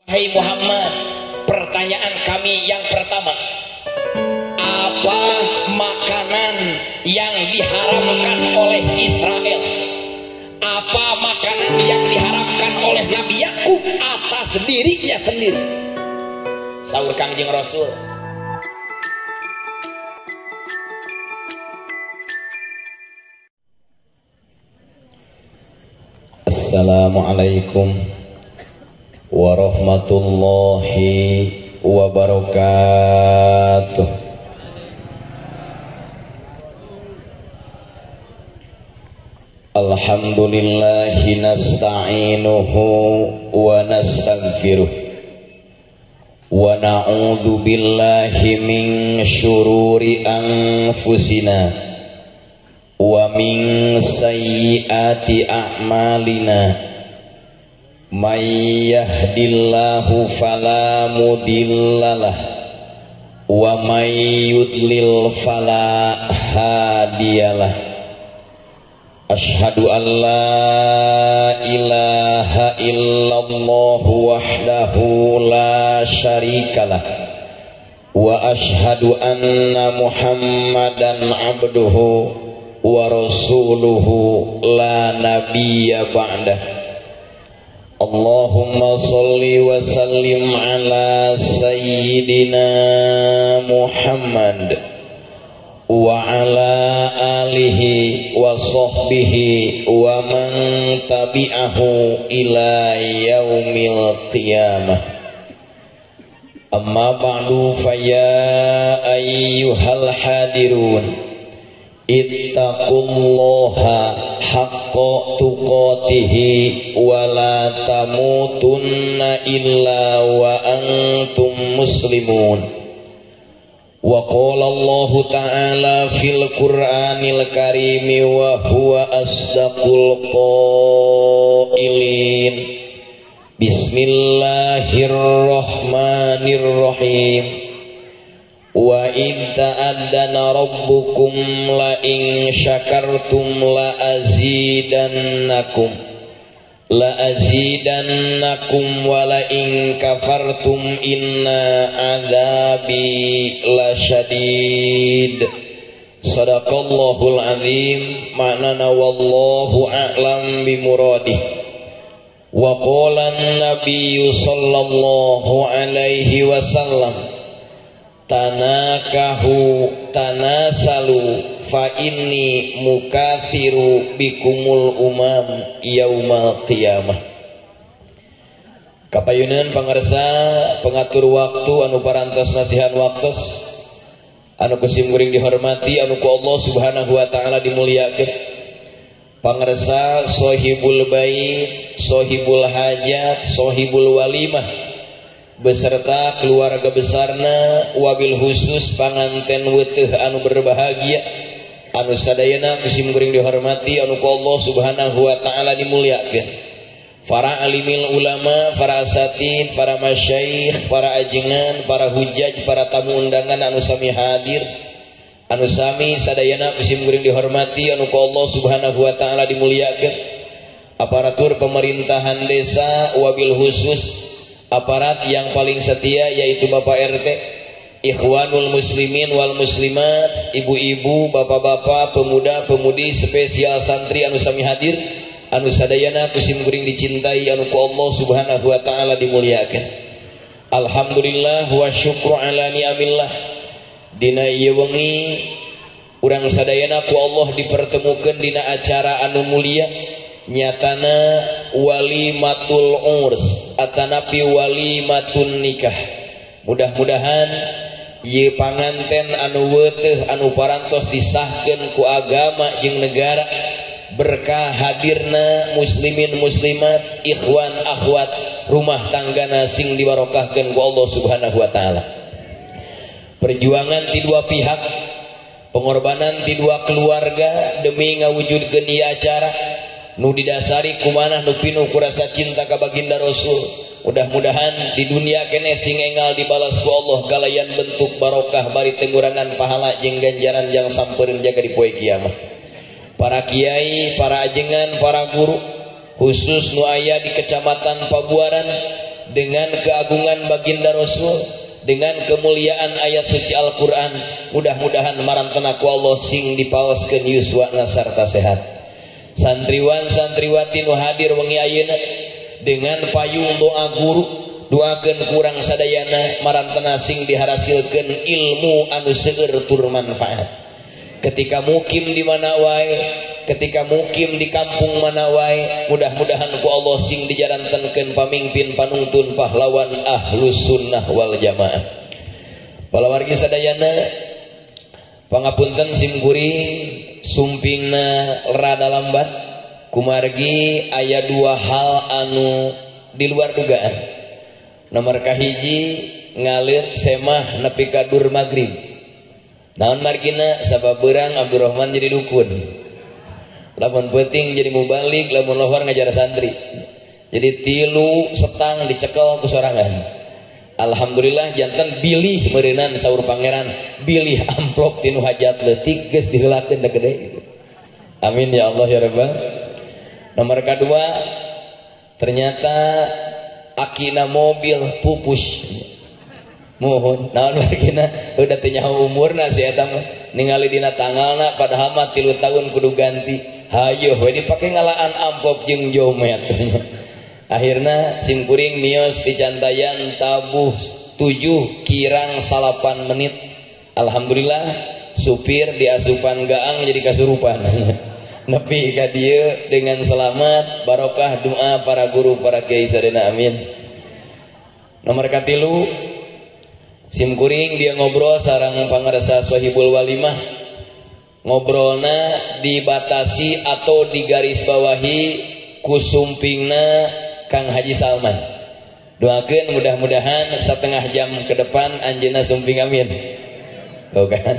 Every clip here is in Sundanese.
Hai Muhammad, pertanyaan kami yang pertama, apa makanan yang diharamkan oleh Israel? Apa makanan yang diharamkan oleh Nabi Yakub atas dirinya sendiri? Saur Kangjeng Rasul, Assalamualaikum warahmatullahi wabarakatuh. Alhamdulillahi nasta'inuhu wa nastaghfiruh wa na'udzu billahi min syururi anfusina wa min sayyiati a'malina. May yahdillahu fala mudhillalah wa may yudlil fala hadiyalah. Ashhadu an la ilaha illallah wahdahu la syarikalah wa ashhadu anna Muhammadan abduhu wa rasuluhu la nabiyya ba'dah. Allahumma salli wa sallim ala sayyidina Muhammad wa ala alihi wa sahbihi wa man tabi'ahu ila yaumil qiyamah. Amma ba'du, fa ya ayyuhal hadirun, ittaqullaha haqqa tuqatihi wa la tamutunna illa wa antum muslimun. Wa qala Allahu ta'ala fil Qur'anil karimi wa huwa asdaqul qailin. Bismillahirrahmanirrahim. Wa id ta'addana rabbukum la in syakartum la azidannakum wa la in kafartum inna adzabi lasyadid. Sadaqallahul azim. Ma'nana wallahu a'lam bimuradih. Wa qala an-nabiyyu sallallahu alaihi wasallam, tanakahu tanasalu fa inni mukathiru bikumul umam yaumal qiyamah. Kapayunan pangarsa pengatur waktu anu parantos nasihan waktos anu kusim kuring dihormati anu ku Allah Subhanahu wa taala dimuliakeun. Pangarsa sohibul bait, sohibul hajat, sohibul walimah beserta keluarga besarna, wabil khusus panganten weteh anu berbahagia anu sadayana kusim kuring dihormati anu ku Allah Subhanahu wa taala dimuliakeun. Para alimil ulama, para asatid, para masyayikh, para ajengan, para hujaj, para tamu undangan anu sami hadir anu sami sadayana kusim kuring dihormati anu ku Allah Subhanahu wa taala dimuliakeun. Aparatur pemerintahan desa, wabil khusus aparat yang paling setia yaitu Bapak RT, ikhwanul muslimin wal muslimat, ibu-ibu, bapak-bapak, pemuda-pemudi, spesial santri anu sami hadir anu sadayana kusim kuring dicintai anu ku Allah Subhanahu wa taala dimuliakeun. Alhamdulillah wa syukru ala ni'amillah. Dina ieu wengi urang sadayana ku Allah dipertemukeun dina acara anu mulia, nyatana walimatul urs atanapi walimatun nikah. Mudah-mudahan ieu panganten anu weuteuh anu parantos disahkeun ku agama jeung negara, berkah hadirna muslimin muslimat, ikhwan akhwat, rumah tanggana sing dibarokahkeun ku Allah Subhanahu wa taala. Perjuangan ti dua pihak, pengorbanan ti dua keluarga demi ngawujudkeun ieu acara nu didasari kumanah nu pinuh ku rasa cinta ka baginda Rasul. Mudah-mudahan di dunia kene sing enggal dibalas ku Allah galayan bentuk barokah bari tenggurangan pahala jeung ganjaran jang sampeureuh jaga di poe kiamat. Para kiai, para ajengan, para guru khusus nu aya di Kecamatan Pabuaran, Dengan keagungan baginda Rasul, dengan kemuliaan ayat suci Al-Quran, mudah-mudahan marantena ku Allah sing dipaoskeun yuswana sarta sehat. Santriwan santriwati nu hadir wengi ayeuna dengan payung doa guru, doakeun kurang sadayana marantena sing diharasilkeun ilmu anu seueur tur manfaat. Ketika mukim di mana wae, ketika mukim di kampung mana wae, mudah-mudahan ku Allah sing dijalankeun pamimpin panuntun pahlawan ahlus sunnah wal jamaah. Palawargi sadayana, pangapunten sim kuring sumpingna rada lambat kumargi aya dua hal anu di luar dugaan. Nomor kahiji ngaleut semah nepi ka dur magrib. Naon margina sabab beurang Abdurrahman jadi dukun. Lamun peuting jadi mubalik, lamun lohor ngajar santri. Jadi tilu setang dicekel ku sorangan. Alhamdulillah jantan bilih meureunan saur pangeran, bilih amplop tinu hajat leutik geus diheulakeun da gede. Amin ya Allah ya Rabbal. Nomor kedua, ternyata akina mobil pupus. Mohon naon margina udah teu nyaho umurna si eta mah, ningali dina tanggalna padahal mah 3 tahun kudu ganti. Hayoh we dipake ngalaan amplop jeung jomet. Akhirna sim kuring mios di Cantayan tabuh 7 kirang 8 menit. Alhamdulillah supir diasupan gaang jadi kasurupan. Nepi ka dieu dengan selamat, barokah doa para guru para kiai sadayana, amin. Nomor katilu, sim kuring dia ngobrol sareng pangarsa Sohibul Walimah. Ngobrolna dibatasi atau digarisbawahi ku sumpingna Kang Haji Salman. Doakeun mudah-mudahan setengah jam ke depan anjeunna sumping, amin. Tuh kan?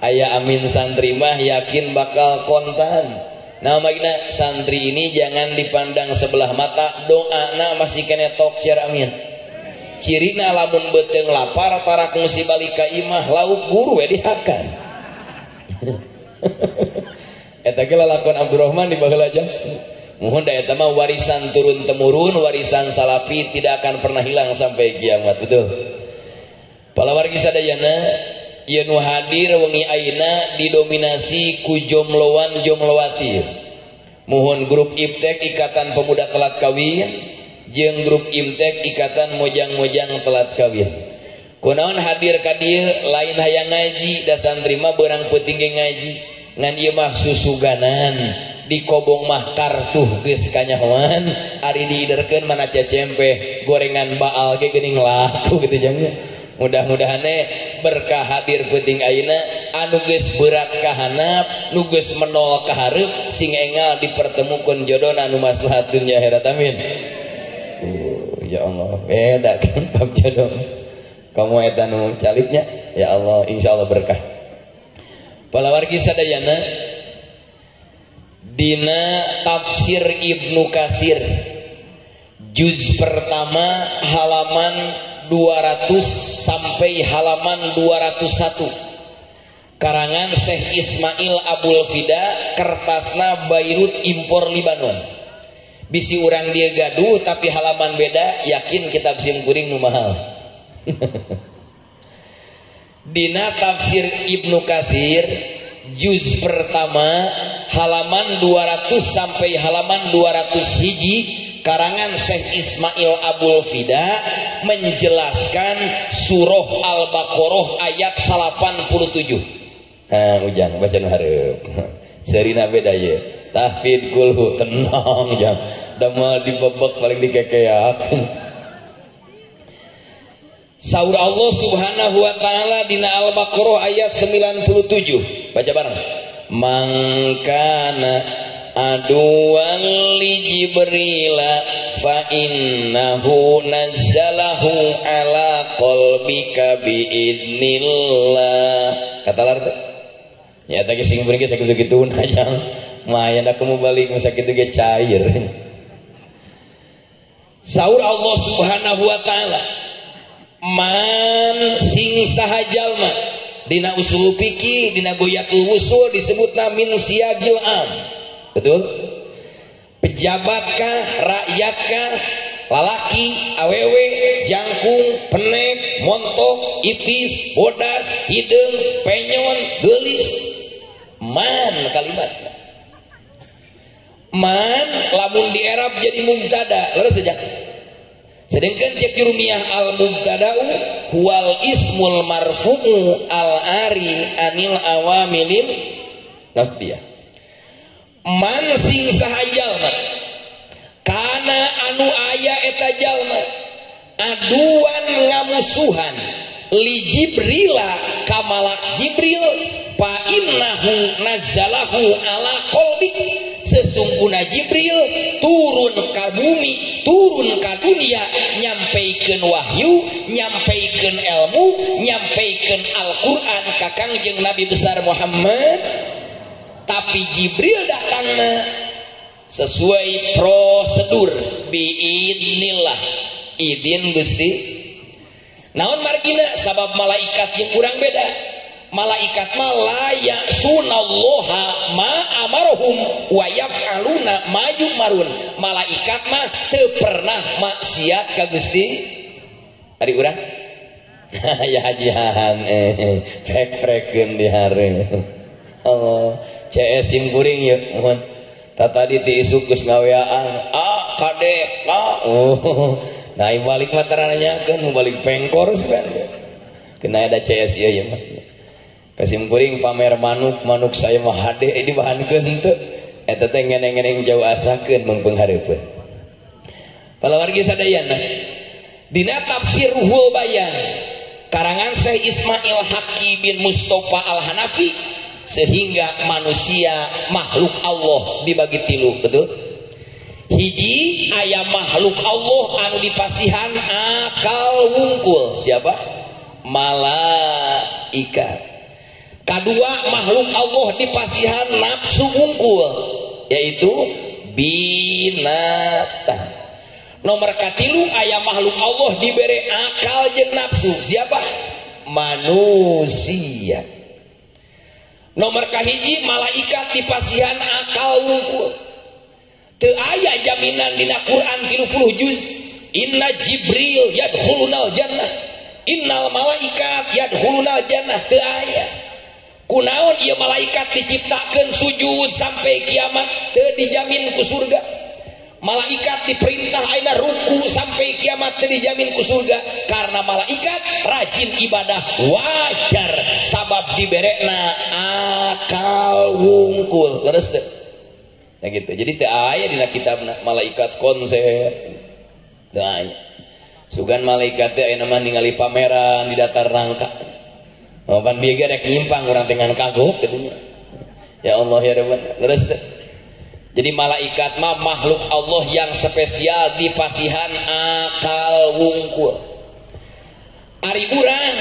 Aya amin santri mah yakin bakal kontan. Nah makna santri ini jangan dipandang sebelah mata, doana masih kene tokcer, amin. Cirina lamun beuteung lapar tara kungsi balik ka imah, lauk guru we dihakan. Eta ge lalakon Abdurrahman di baheula jam. Mohon da eta mah warisan turun temurun, warisan salafi tidak akan pernah hilang sampai kiamat, betul. Palawargi sadayana, ieu nu hadir wengi ayeuna didominasi ku jomlowan jomlowati. Mohon grup Iptek Ikatan Pemuda Telat Kawin jeung grup Imtek Ikatan Mojang-Mojang Telat Kawin. Kunaon hadir ka dieu lain hayang ngaji, da santri mah beurang peuting ge ngaji. Ngan ieu mah susuganan, di kobong mah kartuh geus kanyahoan, ari diiderkeun mana cecempe, gorengan baal ge geuning laku kitu jangnya. Mudah-mudahan berkah hadir peuting ayeuna anu geus berat ka handap, nu geus menol ka hareup, sing engal dipertemukeun jodona anu maslahat dunya akhirat, amin. Ya Allah, beda kan bab jodoh. Kamu eta nu calipnya, ya Allah, insyaallah berkah. Palawargi sadayana, dina tafsir Ibnu Katsir juz pertama halaman 200 sampai halaman 201, karangan Syekh Ismail Abul Fida, kertasna Beirut impor Libanon. Bisi urang dia gaduh tapi halaman beda, yakin kitab sim kuring nu mahal. Dina tafsir Ibnu Katsir juz pertama halaman 200 sampai halaman 200 hiji, karangan Syekh Ismail Abul Fida menjelaskan surah Al-Baqarah ayat 87. Ha ujang baca nu hareup. Serina beda ye. Tahfidz kulhu tenang jang. Damal dibebek paling dikekeak. Saur Allah Subhanahu wa taala dina Al-Baqarah ayat 97. Baca bareng. Mangkana aduwan li Jibrila fa innahu nazzalahu ala qalbika biidnillah. Kata lar teh. Ya teh sing beureung ge sakitu-kituna jang. Mayan da kamu balik masa kitu ge cair. Saur Allah Subhanahu wa taala, man sing saha jalma dina usul fikih dina goyatul wusul disebutna min siagil am. Betul? Pejabat kah, rakyat kah, lalaki, awewe, jangkung, penek, montok, itis, bodas, hideung, penyon, geulis. Man kalimatna. Man lamun di Arab jadi mubtada, leres saja. Sedangkan cek jurumiyah al mubtada'u huwal ismul marfu'u al ari anil awamilil lafdiyah. Man sing saha jalma kana anu aya eta jalma aduan ngamusuhan li Jibrila ka malak Jibril fa innahu nazzalahu ala qalbik. Sesungguhna Jibril turun ka bumi, turun ka dunia, nyampaikeun wahyu, nyampaikeun ilmu, nyampaikeun Al-Qur'an ka Kangjeng Nabi besar Muhammad. Tapi Jibril datangna sesuai prosedur biidnillah, izin Gusti. Naon margina? Sabab malaikat yang kurang beda. Malaikat mah la ya'sunallaha ma amarohum wa yaf'aluna ma yu'marun. Malaikat mah teu pernah maksiat ka Gusti. Ari urang? Ya hajian prek-prekeun di hareup. Allah, CS sim kuring yeuh mohon. Tadi ti isuk geus ngaweaan, ah kadek, ah. Oh, nah balik mah tarananyakeun mau balik pengkor sebenarnya. Kena ada CS ieu ya mah. Kasim kuring pamer manuk, manuk saya mah hade dibahankeun teu. Eta teh ngeneng-ngeneng jauh asakeun mengpenghareupeun. Palawargi sadayana dina tafsir Ruhul Bayan karangan Syekh Ismail Haqqi bin Mustafa Al-Hanafi, sehingga manusia makhluk Allah dibagi tilu, betul? Hiji aya makhluk Allah anu dipasihan akal wungkul, siapa? Malaikat. Kedua makhluk Allah dipasihan nafsu wungkul, yaitu binatang. Nomor katilu aya makhluk Allah diberi akal jeung nafsu, siapa? Manusia. Nomor kahiji malaikat dipasihan akal wungkul. Teu aya jaminan dina Quran 30 juz. Inna Jibril yadkhulunal jannah, innal malaikat yadkhulunal jannah, teu aya. Kunaon ieu malaikat diciptakeun sujud sampai kiamat teu dijamin ku surga. Malaikat diperintah ayeuna ruku sampai kiamat teu dijamin ku surga, karena malaikat rajin ibadah wajar sabab diberekna akal wungkul. Leres teu? Nah gitu. Jadi teu aya dina kitabna malaikat konser. Teu aya. Sugan malaikat teh ayeuna mah ningali pameran di datar rangka. Oh, pan bieu ge rek nyimpang urang teh ngan kagok kitu nya. Ya Allah ya Rabbana. Leres teu? Jadi malaikat mah makhluk Allah yang spesial dipasihan akal wungkul. Ari urang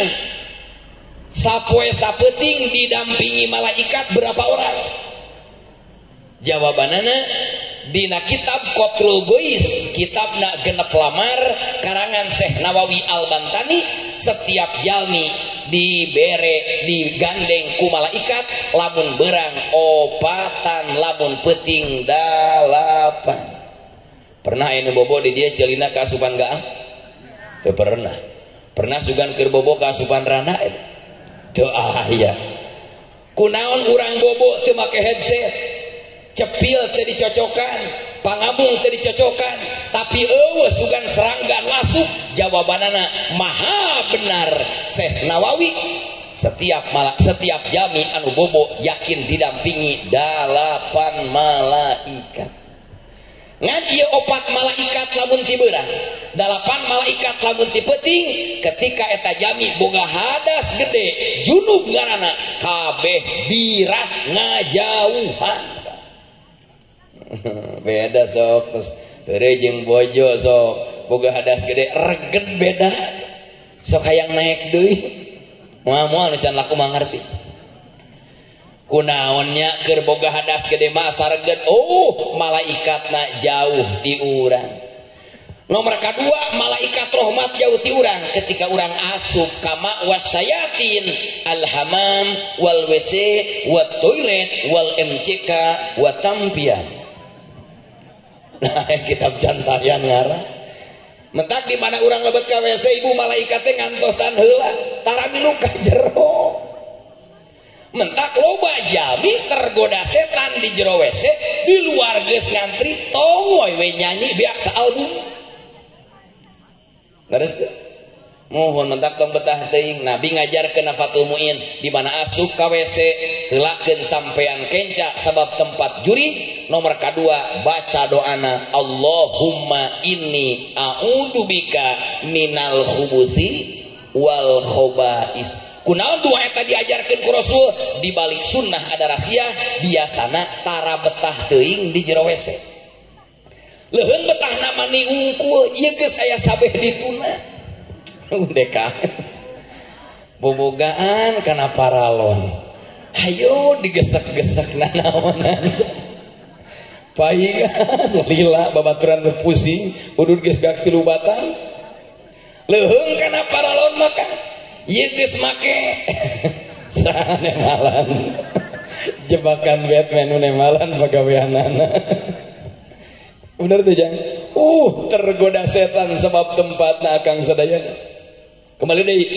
sapoe sapeuting didampingi malaikat berapa orang? Jawabanana dina kitab Qatrul Gois, kitabna genep lamar karangan Syekh Nawawi Al-Bantani, setiap jalmi dibere digandeng ku malaikat lamun berang opatan lamun peuting dalapan. Pernah anu bobo di dia celina kaasupan gaang? Teu pernah. Pernah sugan keur bobo kaasupan rana eta? Teu aya. Kunaon urang bobo teu make headset? Cepil teu dicocokan, pangabung teu dicocokan, tapi eueuh sugan serangga nu asup. Jawabanana maha benar Syekh Nawawi, setiap jami anu bobo yakin didampingi 8 malaikat. Ngan ieu 4 malaikat lamun ti beurang, 8 malaikat lamun ti peuting, ketika eta jami boga hadas gede, junub ngaranna kabeh birat ngajauhan. Beda sok tere jeung bojo sok boga hadas gede reget beda sok hayang naik deui moal-moal nu can laku mangarti kunaonnya keur boga hadas gede mah sareget, oh malaikatna jauh ti urang. Nomor kedua malaikat rahmat jauh ti urang ketika urang asup ka wasyayatin alhamam wal WC wat toilet wal MCK wa tampian. Nah, kitab cantayan ngarang. Mentak di mana urang lebet ka WC ibu malaikat teh ngantosan heula tara milu ka jero. Mentak loba jalmi tergoda setan di jero WC, di luar geus ngantri tong we nyanyi biasa album. Leres teu? Mohon mentak tong betah teuing. Nabi ngajarkeun Fathul Muin di mana asup ka WC heulakeun sampean kenca sabab tempat juri. Nomor kadua baca doana Allahumma inni a'udzubika minal khubuthi wal khobais. Kunaon doa eta diajarkeun ku Rasul? Di balik sunnah ada rahasia, biasana tara betah teuing di jero WC. Leuheung betahna mani ungkul, ieu geus aya sabeh dituna. Deka bobogaan kana paralon, hayo digesek-gesek nanaonan, paingan lila babaturan berpusing, udud geus gak tilu batang, leuheung kana paralon maka, ieu geus make, sanemalan, jebakan Batman nu nemalan pagaweanana. Bener tuh jang, tergoda setan sebab tempatna akang sadayana. Kembali deui,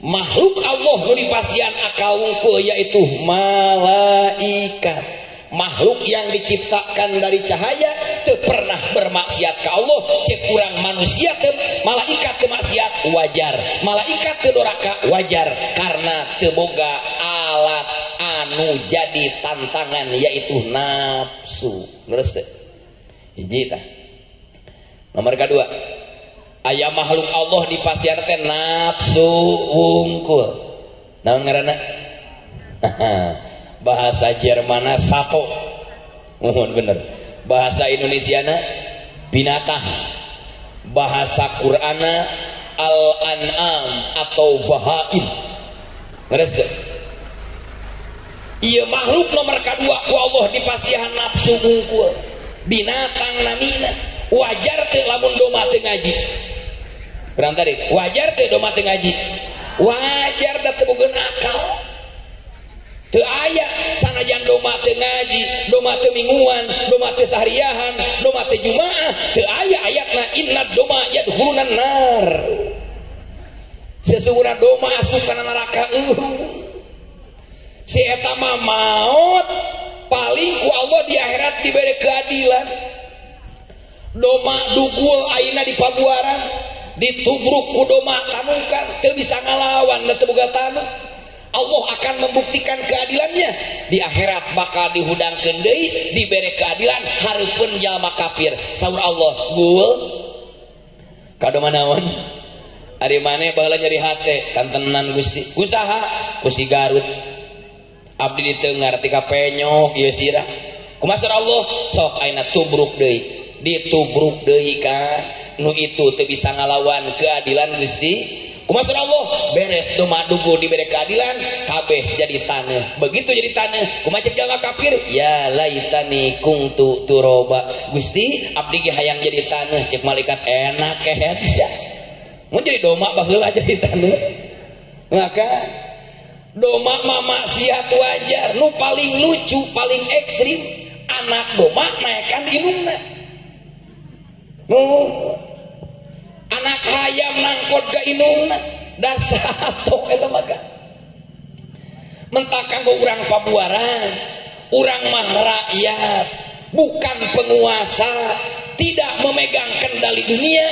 makhluk Allah nu dipasian akal wungkul yaitu malaikat. Makhluk yang diciptakan dari cahaya teu pernah bermaksiat ka Allah. Cek urang manusia teu malaikat teu maksiat wajar, malaikat teu doraka wajar, karena teu boga alat anu jadi tantangan yaitu nafsu. Leres teu? Hiji tah. Nomor kadua, aya makhluk Allah di pasian teh nafsu wungkul. Naon ngaranna? Bahasa Jermana sato. Mohon bener. Bahasa Indonesiana binatang. Bahasa Qur'ana al-an'am atau bahaim. Ngeres teu? Ieu makhluk nomor kadua ku Allah di pasihan nafsu wungkul. Binatang namina. Wajar teu lamun doma teu ngaji? Kurang tadi, wajar teu doma teu ngaji? Wajar da teu boga akal. Teu aya sanajan doma teu ngaji, doma teu mingguan, doma teu sahriahan, doma teu jumaah, teu aya ayatna inna doma yadkhulunan nar. Sesungguhna doma asup kana neraka. Si eta mah maot paling ku Allah di akhirat diberi keadilan. Doma dugul ayeuna di pabuaran, ditubruk ku doma tanukan, teu bisa ngalawan da teu boga tanuk. Allah akan membuktikan keadilannya di akhirat, bakal dihudangkeun deui, dibere keadilan hareupeun jalma kafir. Saur Allah, gul kadoma naon? Ari maneh baheula nyeri hate, kantenan Gusti. Usaha ku si Garut. Abdi ditengar tika penyok ieu sirah. Kumaha saur Allah? Sok ayeuna tubruk deui. Ditubruk deui ka nu itu teu bisa ngalawan keadilan Gusti. Kumaha saur Allah? Beres doma dugu dibere keadilan, kabeh jadi taneuh. Begitu jadi taneuh, kumaha cek jalma kafir? Ya laitani kuntu turoba. Gusti, abdi ge hayang jadi taneuh. Cek malaikat enak kehet sia. Mun jadi doma baheula jadi taneuh. Maka doma mah maksiat wajar. Nu paling lucu, paling ekstrim, anak doma naekan indungna. Nu anak hayam nangkot ka indungna, dasar eta mah. Mentak kanggo urang pabuaran, urang mah rakyat, bukan penguasa, tidak memegang kendali dunia.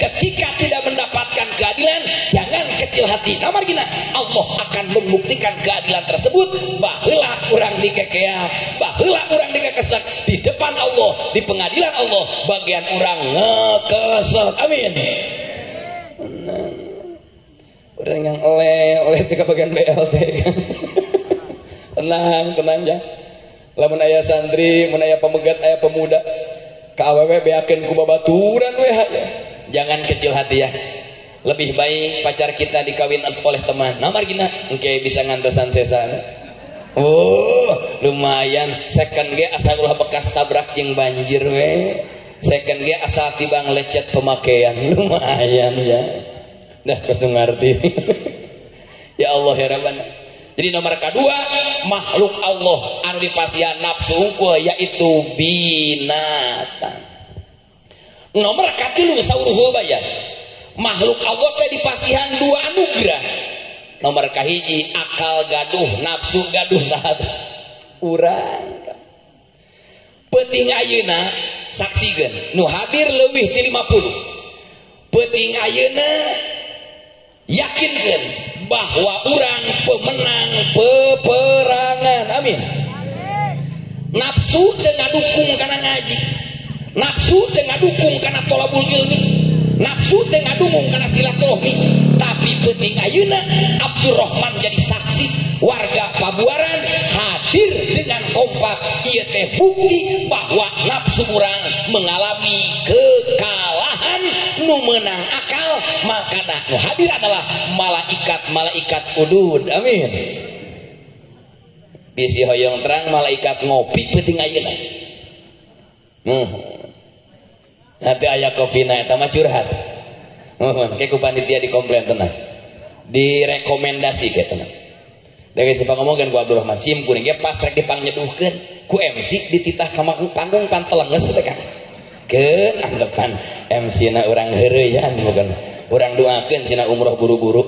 Ketika tidak mendapatkan keadilan, jangan kecil hati. Nomor gina, Allah akan membuktikan keadilan tersebut. Baheula urang dikekeak, baheula urang dikekesek di depan Allah, di pengadilan Allah, bagian urang ngekesek. Amin. Urang yang oleh ke bagian BLT. Tenang, tenang ya. Lamun aya santri, mun aya pemegat, aya pemuda, ka awewe beakeun ku babaturan we ya. Jangan kecil hati ya. Lebih baik pacar kita dikawin oleh teman. Namar gina, engke bisa ngantosan sesana. Oh, lumayan. Second ge asal ulah bekas tabrak jeung banjir we. Second ge asal tibang lecet pemakaian. Lumayan ya. Dah geus nu ngarti. Ya Allah ya Rabbana. Jadi nomor kedua, makhluk Allah anu dipasihan nafsu unggul yaitu binatang. Nomor katilu saur bayar. Makhluk Allah teh dipasihan dua anugerah. Nomor kahiji akal gaduh, nafsu gaduh saha urang. Peuting ayeuna saksikeun nu hadir leuwih ti 50. Peuting ayeuna yakinkeun bahwa urang pemenang peperangan. Amin. Nafsu teu ngadukung kana ngaji, nafsu teu ngadukung kana tolabul ilmi, nafsu teu ngadukung kana silaturahmi. Tapi peuting ayeuna Abdurrahman jadi saksi warga Pabuaran hadir dengan kompak. Ieu teh bukti bahwa nafsu urang mengalami kekalahan, nu menang akal. Maka nu hadir adalah malaikat-malaikat udud. Amin. Bisi hoyong terang malaikat ngopi peuting ayeuna. Nanti aya kopina eta mah curhat. Mohon ke ku panitia dikomplain tenang. Direkomendasi ke tenang. Dari si pangomongkeun ku Abdurrahman sim kuring ge pas rek dipangnyeduhkeun ku MC dititah ka panggung pantelenges teh kan. Keun anggapan MC na urang heureuyan bukan. Urang doakeun cenah umroh buru-buru.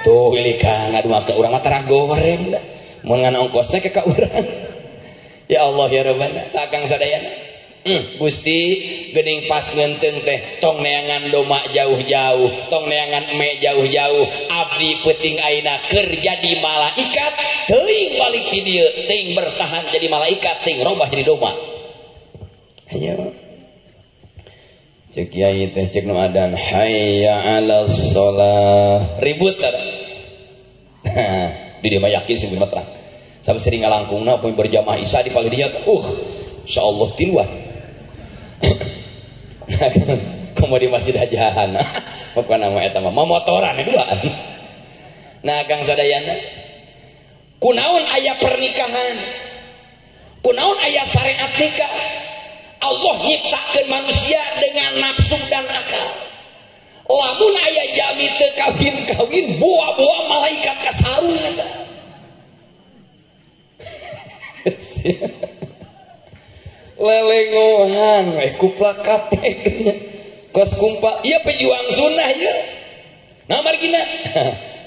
Tuh ilikan ngadoakeun urang mah tara goreng da. Mun ngan ongkosna ke ka urang. Ya Allah ya Rabbana, takang sadayana. Gusti geuning pas ngeunteung teh tong neangan doma jauh-jauh, tong neangan eme jauh-jauh, abdi peuting ayeuna keur jadi malaikat, teuing balik ti dieu, teuing bertahan jadi malaikat, teuing robah jadi doma. Ayo. Cek kiai teh cek nu adan hayya 'alas shalah. Ribut tara. Di dieu mah yakin sing mah terang. Sampai sering ngalangkungna poe berjamaah isya di palih dinya, insyaallah tiluan. Komo di masjid ajahan. Bukan nama eta mah momotoran duaan. Nah Kang sadayana, kunaon aya pernikahan? Kunaon aya syariat nikah? Allah nyiptakeun manusia dengan nafsu dan akal. Lamun aya jami teu kawin-kawin, boa-boa malaikat kasarung eta. Lelengohan we kuplak kaplek nya. Kos kumpa ieu pejuang sunnah ieu. Nah margina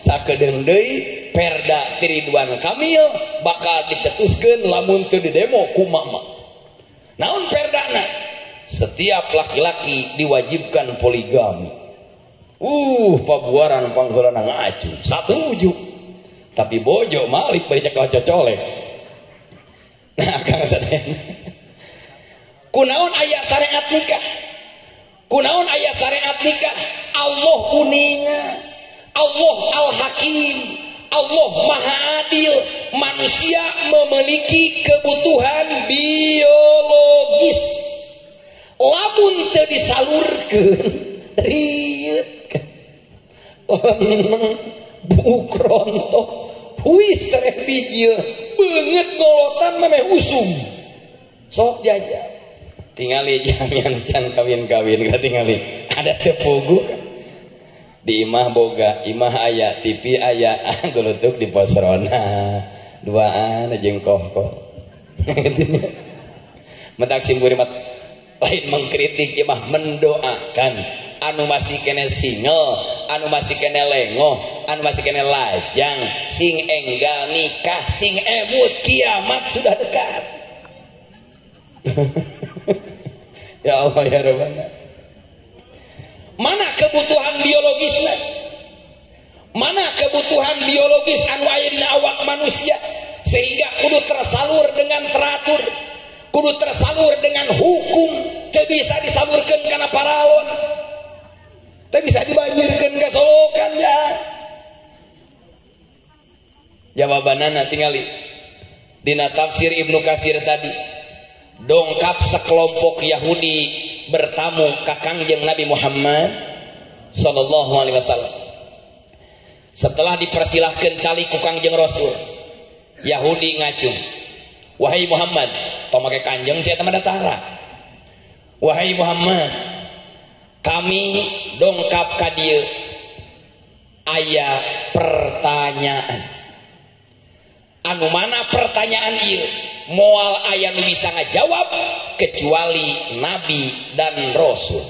sakedeung deui Perda Ridwan Kamil bakal dicetuskeun lamun teu didemo ku mama. Naon perdana? Setiap laki-laki diwajibkan poligami. Pabuaran pangheulana ngacu. Satuju. Tapi bojo malik bari cekal cocolek. Nah, Kang sadayana. Kunaon aya syariat nikah? Kunaon aya syariat nikah? Allah uninga. Allah Al-Hakim. Allah Maha Adil. Manusia memiliki kebutuhan biologis. Lamun teu disalurkeun, rieut. Buuk rontok, huis tereh bijil, beungeut ngolotan memeh usum. Sok jajal. Tingali jamian can kawin-kawin ka tingali. Ada teu puguh. Di imah boga, imah aya, TV aya, gulutuk di posrona. Duaan jeung kohko. Mentak sim kuring lain mengkritik imah mendoakan anu masih kene single, anu masih kene lengoh, anu masih kene lajang, sing enggal nikah, sing emut kiamat sudah dekat. Ya Allah ya Rabbana. Mana kebutuhan biologisnya? Mana kebutuhan biologis anu aya dina awak manusia sehingga kudu tersalur dengan teratur, kudu tersalur dengan hukum, teu bisa disalurkeun kana paralon, teu bisa dibanjirkeun ka solokan ya. Jawabanana tingali dina tafsir Ibnu Katsir tadi, dongkap sekelompok Yahudi bertamu ka Kangjeng Nabi Muhammad sallallahu alaihi wasallam. Setelah dipersilahkan calik ku Kangjeng Rasul, Yahudi ngacung, "Wahai Muhammad, tong make kanjeng sia teh datara. Wahai Muhammad, kami dongkap ka dieu aya pertanyaan. Anu mana pertanyaan ieu? Moal aya nu bisa ngajawab Kecuali nabi dan rasul.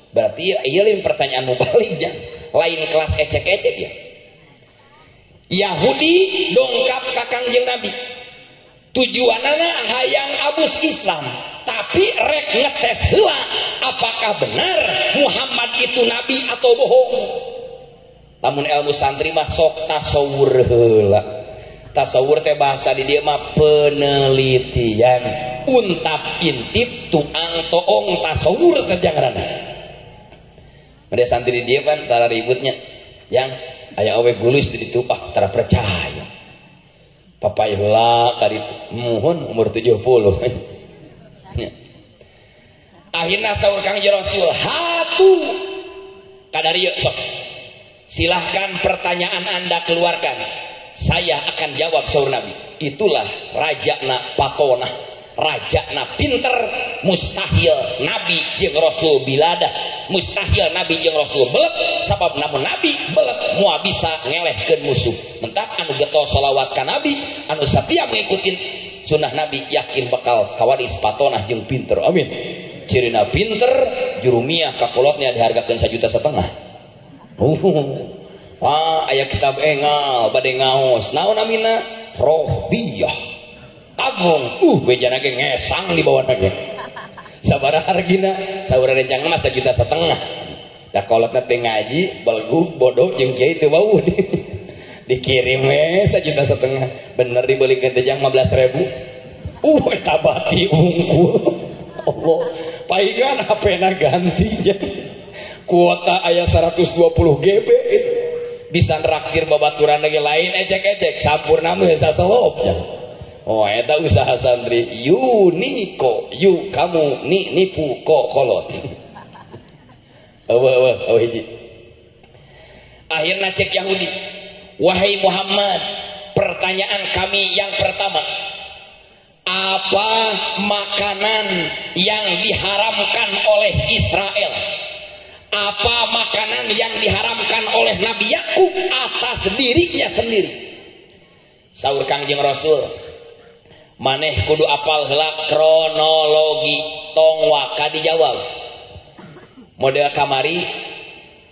Berarti ieu lain pertanyaan mubalik ya. Lain kelas ecek-ecek ya. Yahudi dongkap ka Kangjeng Nabi. Tujuanana hayang abus Islam, tapi rek ngetes heula apakah benar Muhammad itu nabi atau bohong. Lamun ilmu santri mah sok tasawur heula. Tasawur teh bahasa di dieu mah penelitian. Untap intip tuang toong tasawur teh jangarana. Made santri di dieu pan tara ributnya. Yang aya awe gulus di ditu ah tara percaya. Papai heula ka ditu muhun umur 70. Akhirna saur Kangjeng Rasul hatu kadarieu sok. Silahkan pertanyaan Anda keluarkan. Saya akan jawab saur Nabi. Itulah rajana patonah, rajana pinter, mustahil Nabi jeung Rasul biladah, mustahil Nabi jeung Rasul belet, sabab namun Nabi belet moal bisa ngelehkeun musuh. Mentak anu getol salawat ka Nabi, anu setia mengikuti sunnah Nabi yakin bakal kawaris patonah jeung pinter. Amin. Cirina pinter, jurumiyah kakolotnya dihargakeun 1,5 juta. Wah, aya kitab engal bade ngaos. Naon namina? Rohbiyah. Agung. Bejana ge ngesang di bawah ge. Sabaraha hargina? Sabaraha rencang mah 1,5 juta. Da kolotna teh ngaji, belgug bodoh jeung kiai teu bau. Dikirim we 1,5 juta. Bener dibelikeun teh jang 15.000. Eta bati unggul. Allah, paingan HP-na ganti jang. Kuota aya 120 GB itu. Bisa neraktir babaturan lagi lain ecek-ecek sampurna mah saselop ya. Oh eta usaha santri yu niko yu kamu ni nipu ko kolot. Eueuh eueuh hiji. Akhirna cek Yahudi, wahai Muhammad, pertanyaan kami yang pertama, apa makanan yang diharamkan oleh Israel? Apa makanan yang diharamkan oleh Nabi Yakub atas dirinya sendiri? Saur Kangjeng Rasul, maneh kudu apal heula kronologi, tong waka dijawab. Model kamari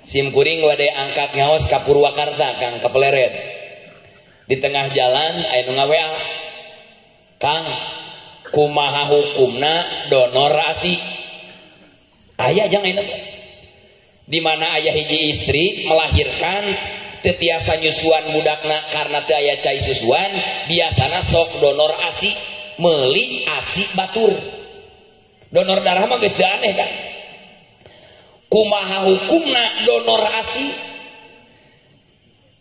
sim kuring wade angkat ngaos ka Purwakarta Kang Kapeleret. Di tengah jalan aya nu nga-WA, Kang, kumaha hukumna donor asi? Aya jang ayeuna. Di mana ayah hiji istri melahirkan teu tiasa nyusuan budakna karena teu aya cai susuan, biasana sok donor asi, meuli asi batur. Donor darah mah geus teu aneh kan. Kumaha hukumna donor asi?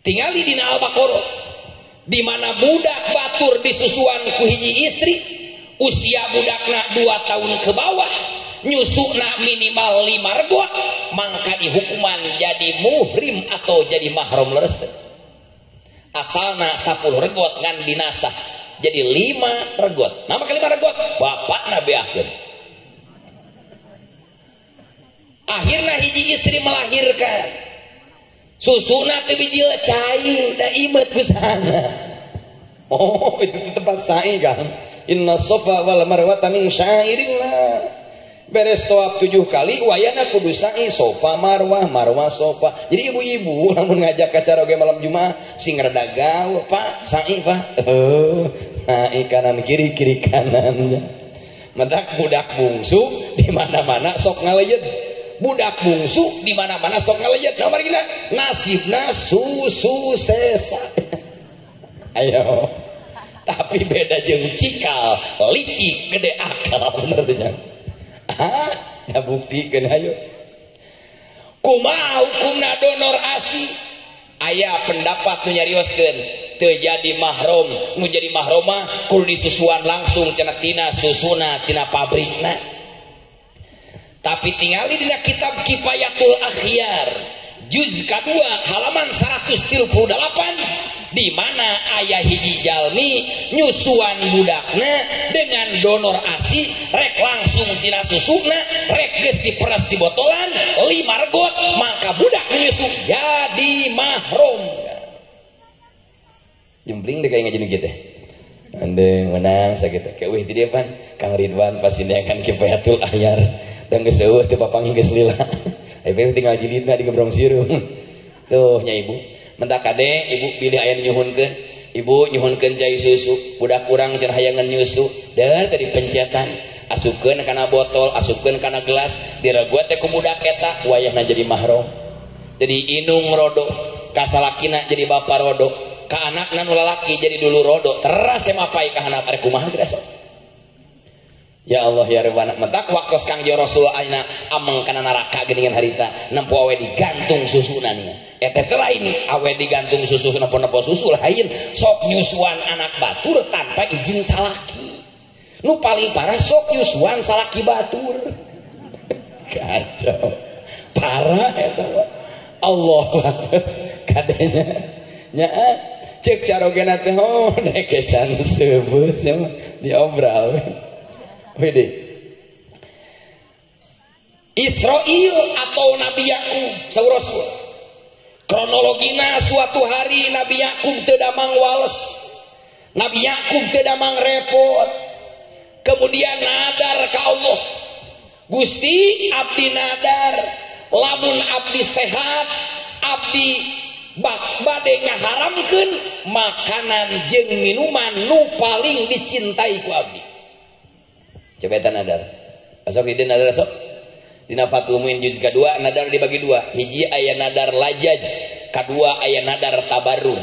Tingali dina Al-Baqarah, di mana budak batur disusuan ku hiji istri, usia budakna 2 tahun ke bawah, nyusuna minimal 5 regot, mangka dihukuman jadi muhrim atau jadi mahram leres. Asalna 10 regot ngan dinasah jadi 5 regot. Nama ke 5 regot bapakna beakeun. Akhirna hiji istri melahirkan, susuna teu bijil cai da imet kusana. Oh, itu tempat sa'i kan. Inna sofa wal marwata min syairillah. Beres tawaf 7 kali wayana kudu sa'i sofa marwah marwah sofa. Jadi ibu-ibu lamun ngajak ka caroge malam Jumat sing rada gaul, Pak, sa'i Pak. Sa'i kanan kiri kiri kanan. Mentak budak bungsu di mana-mana sok ngaleyet. Budak bungsu di mana-mana sok ngaleyet. Nomor gila nasibna susu sesa. Ayo. Tapi beda jeung cikal, licik gede akal bener teh. Ah, ya buktikeun ayo. Kumaha hukumna donor asi? Aya pendapat nu nyarioskeun teu jadi mahram, nu jadi mahram mah kudu disusuan langsung cenah tina susuna tina pabrikna. Tapi tingali dina kitab Kifayatul Akhyar juz kedua halaman 138 di mana ayah hiji jalmi nyusuan budakna dengan donor asi rek langsung tina susuna rek geus diperes di botolan 5 regot maka budak menyusu jadi mahrum. Jempling deh kayak ngaji gitu. Andeng menang sakit. Kayak wih di depan Kang Ridwan pasti neangan kifayatul ahyar dan geus eueuh teu papanggih geus lila. Ieu tinggal jilidna di Gebrong Sirum. Tuh nya ibu. Mentak kade ibu bilih aya nyuhunkeun. Ibu nyuhunkeun cai susu, budak urang cenah hayangan nyusu. Deuh tadi pencetan. Asupkeun kana botol, asupkeun kana gelas, direguat teh ku budak eta wayahna jadi mahram. Jadi inung rodo, ka salakina jadi bapa rodo, ka anakna nu lalaki jadi dulu rodo. Teras mapai ka handap arek kumaha geus. Ya Allah ya Rabbana, mentak waktu Kang Rasul ayeuna ameng kana neraka geuningan harita nempo awe digantung susuna nya. Eta teh lain awe digantung susu nempo-nempo susu lain, sok nyusuan anak batur tanpa izin salaki. Nu paling parah sok nyusuan salaki batur. Kacau. Parah eta mah. Allah kadenya nya cek carogena teh oh nek can sebeus nya mah diobral. Wede. Israel atau Nabi Yakub saur Rasul. Kronologina suatu hari Nabi Yakub teu damang wales. Nabi Yakub teu damang repot. Kemudian nadar ka Allah. Gusti abdi nadar lamun abdi sehat abdi bade ngaharamkeun makanan jeung minuman nu paling dicintai ku abdi. Coba eta nadar. Asok di nadar sok. Dina Fathul Muin juz kedua nadar dibagi dua. Hiji aya nadar lajaj, kadua aya nadar tabarur.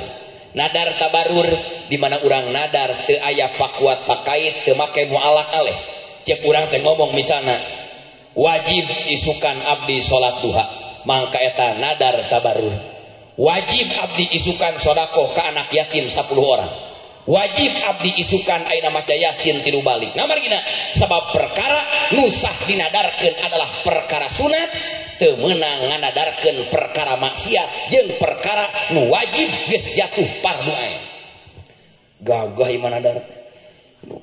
Nadar tabarur di mana urang nadar teu aya pakuat pakait teu make mualak aleh. Cek urang teh ngomong misalna wajib isukan abdi salat duha, mangka eta nadar tabarur. Wajib abdi isukan sedekah ka anak yatim 10 orang. Wajib abdi isukan ayeuna maca yasin 3 balik. Nah margina sebab perkara nu sah dinadarkeun adalah perkara sunat, teu meunang nganadarkeun perkara maksiat jeung perkara nu wajib geus jatuh fardu ain. Gagah ieu nadar.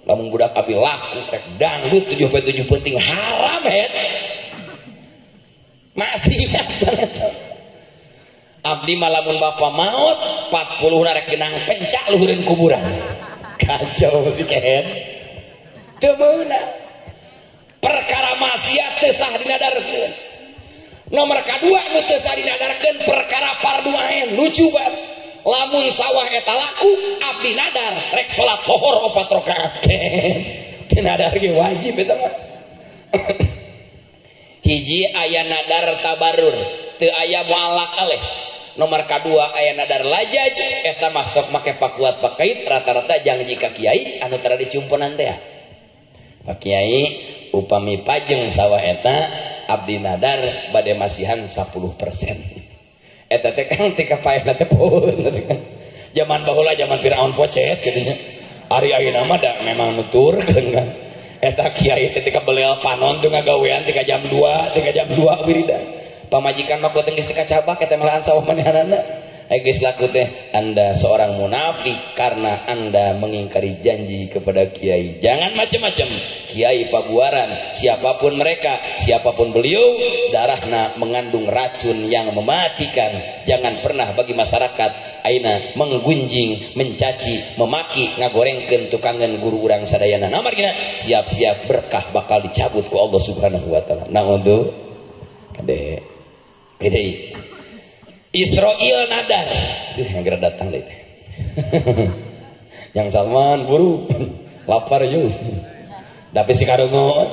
Lamun budak abdi laku rek dangdut 7 penting haram het. Maksiat banget. Abdi malamun bapa maut 40 rek genang pencak luhureun kuburan. Kacau si kehed. Teu meunang. Perkara maksiat teu sah dinadarkeun. Nomor kadua nu teu sah dinadarkeun perkara fardu ain. Lucu banget. Lamun sawah eta laku abdi nadar rek salat lohor 4 rakaat. Teu nadar ge wajib eta mah. Hiji aya nadar tabarur, teu aya mualak aleh. Nomor kadua aya nadar lajaj eta masuk make pakuat pakait rata-rata janji ka kiai anu tara dicumponan teh. Pak Kiai upami pajeng sawah eta abdi nadar bade masihan 10%. Eta teh kan teh kapaehna teh poeun kan. Zaman baheula zaman Firaun poces kitu nya. Ari ayeuna mah da memang nuturkeun kan. Eta kiai teh tika belel panon teu ngagawean tika jam 2, tika jam 2 wiridan. Pamajikan mah kuat geus tika cabak eta melaan sawah manehanana. Ai geus laku teh Anda seorang munafik karena Anda mengingkari janji kepada kiai. Jangan macam-macam. Kiai pabuaran, siapapun mereka, siapapun beliau, darahna mengandung racun yang mematikan. Jangan pernah bagi masyarakat ayeuna menggunjing, mencaci, memaki, ngagorengkeun tukangan guru urang sadayana. Nah margina siap-siap berkah bakal dicabut ku Allah Subhanahu wa taala. Naon kade beda. Israel nadar. Duh, yang geura datang deh. Yang Salman buru lapar yuk. Tapi si karungo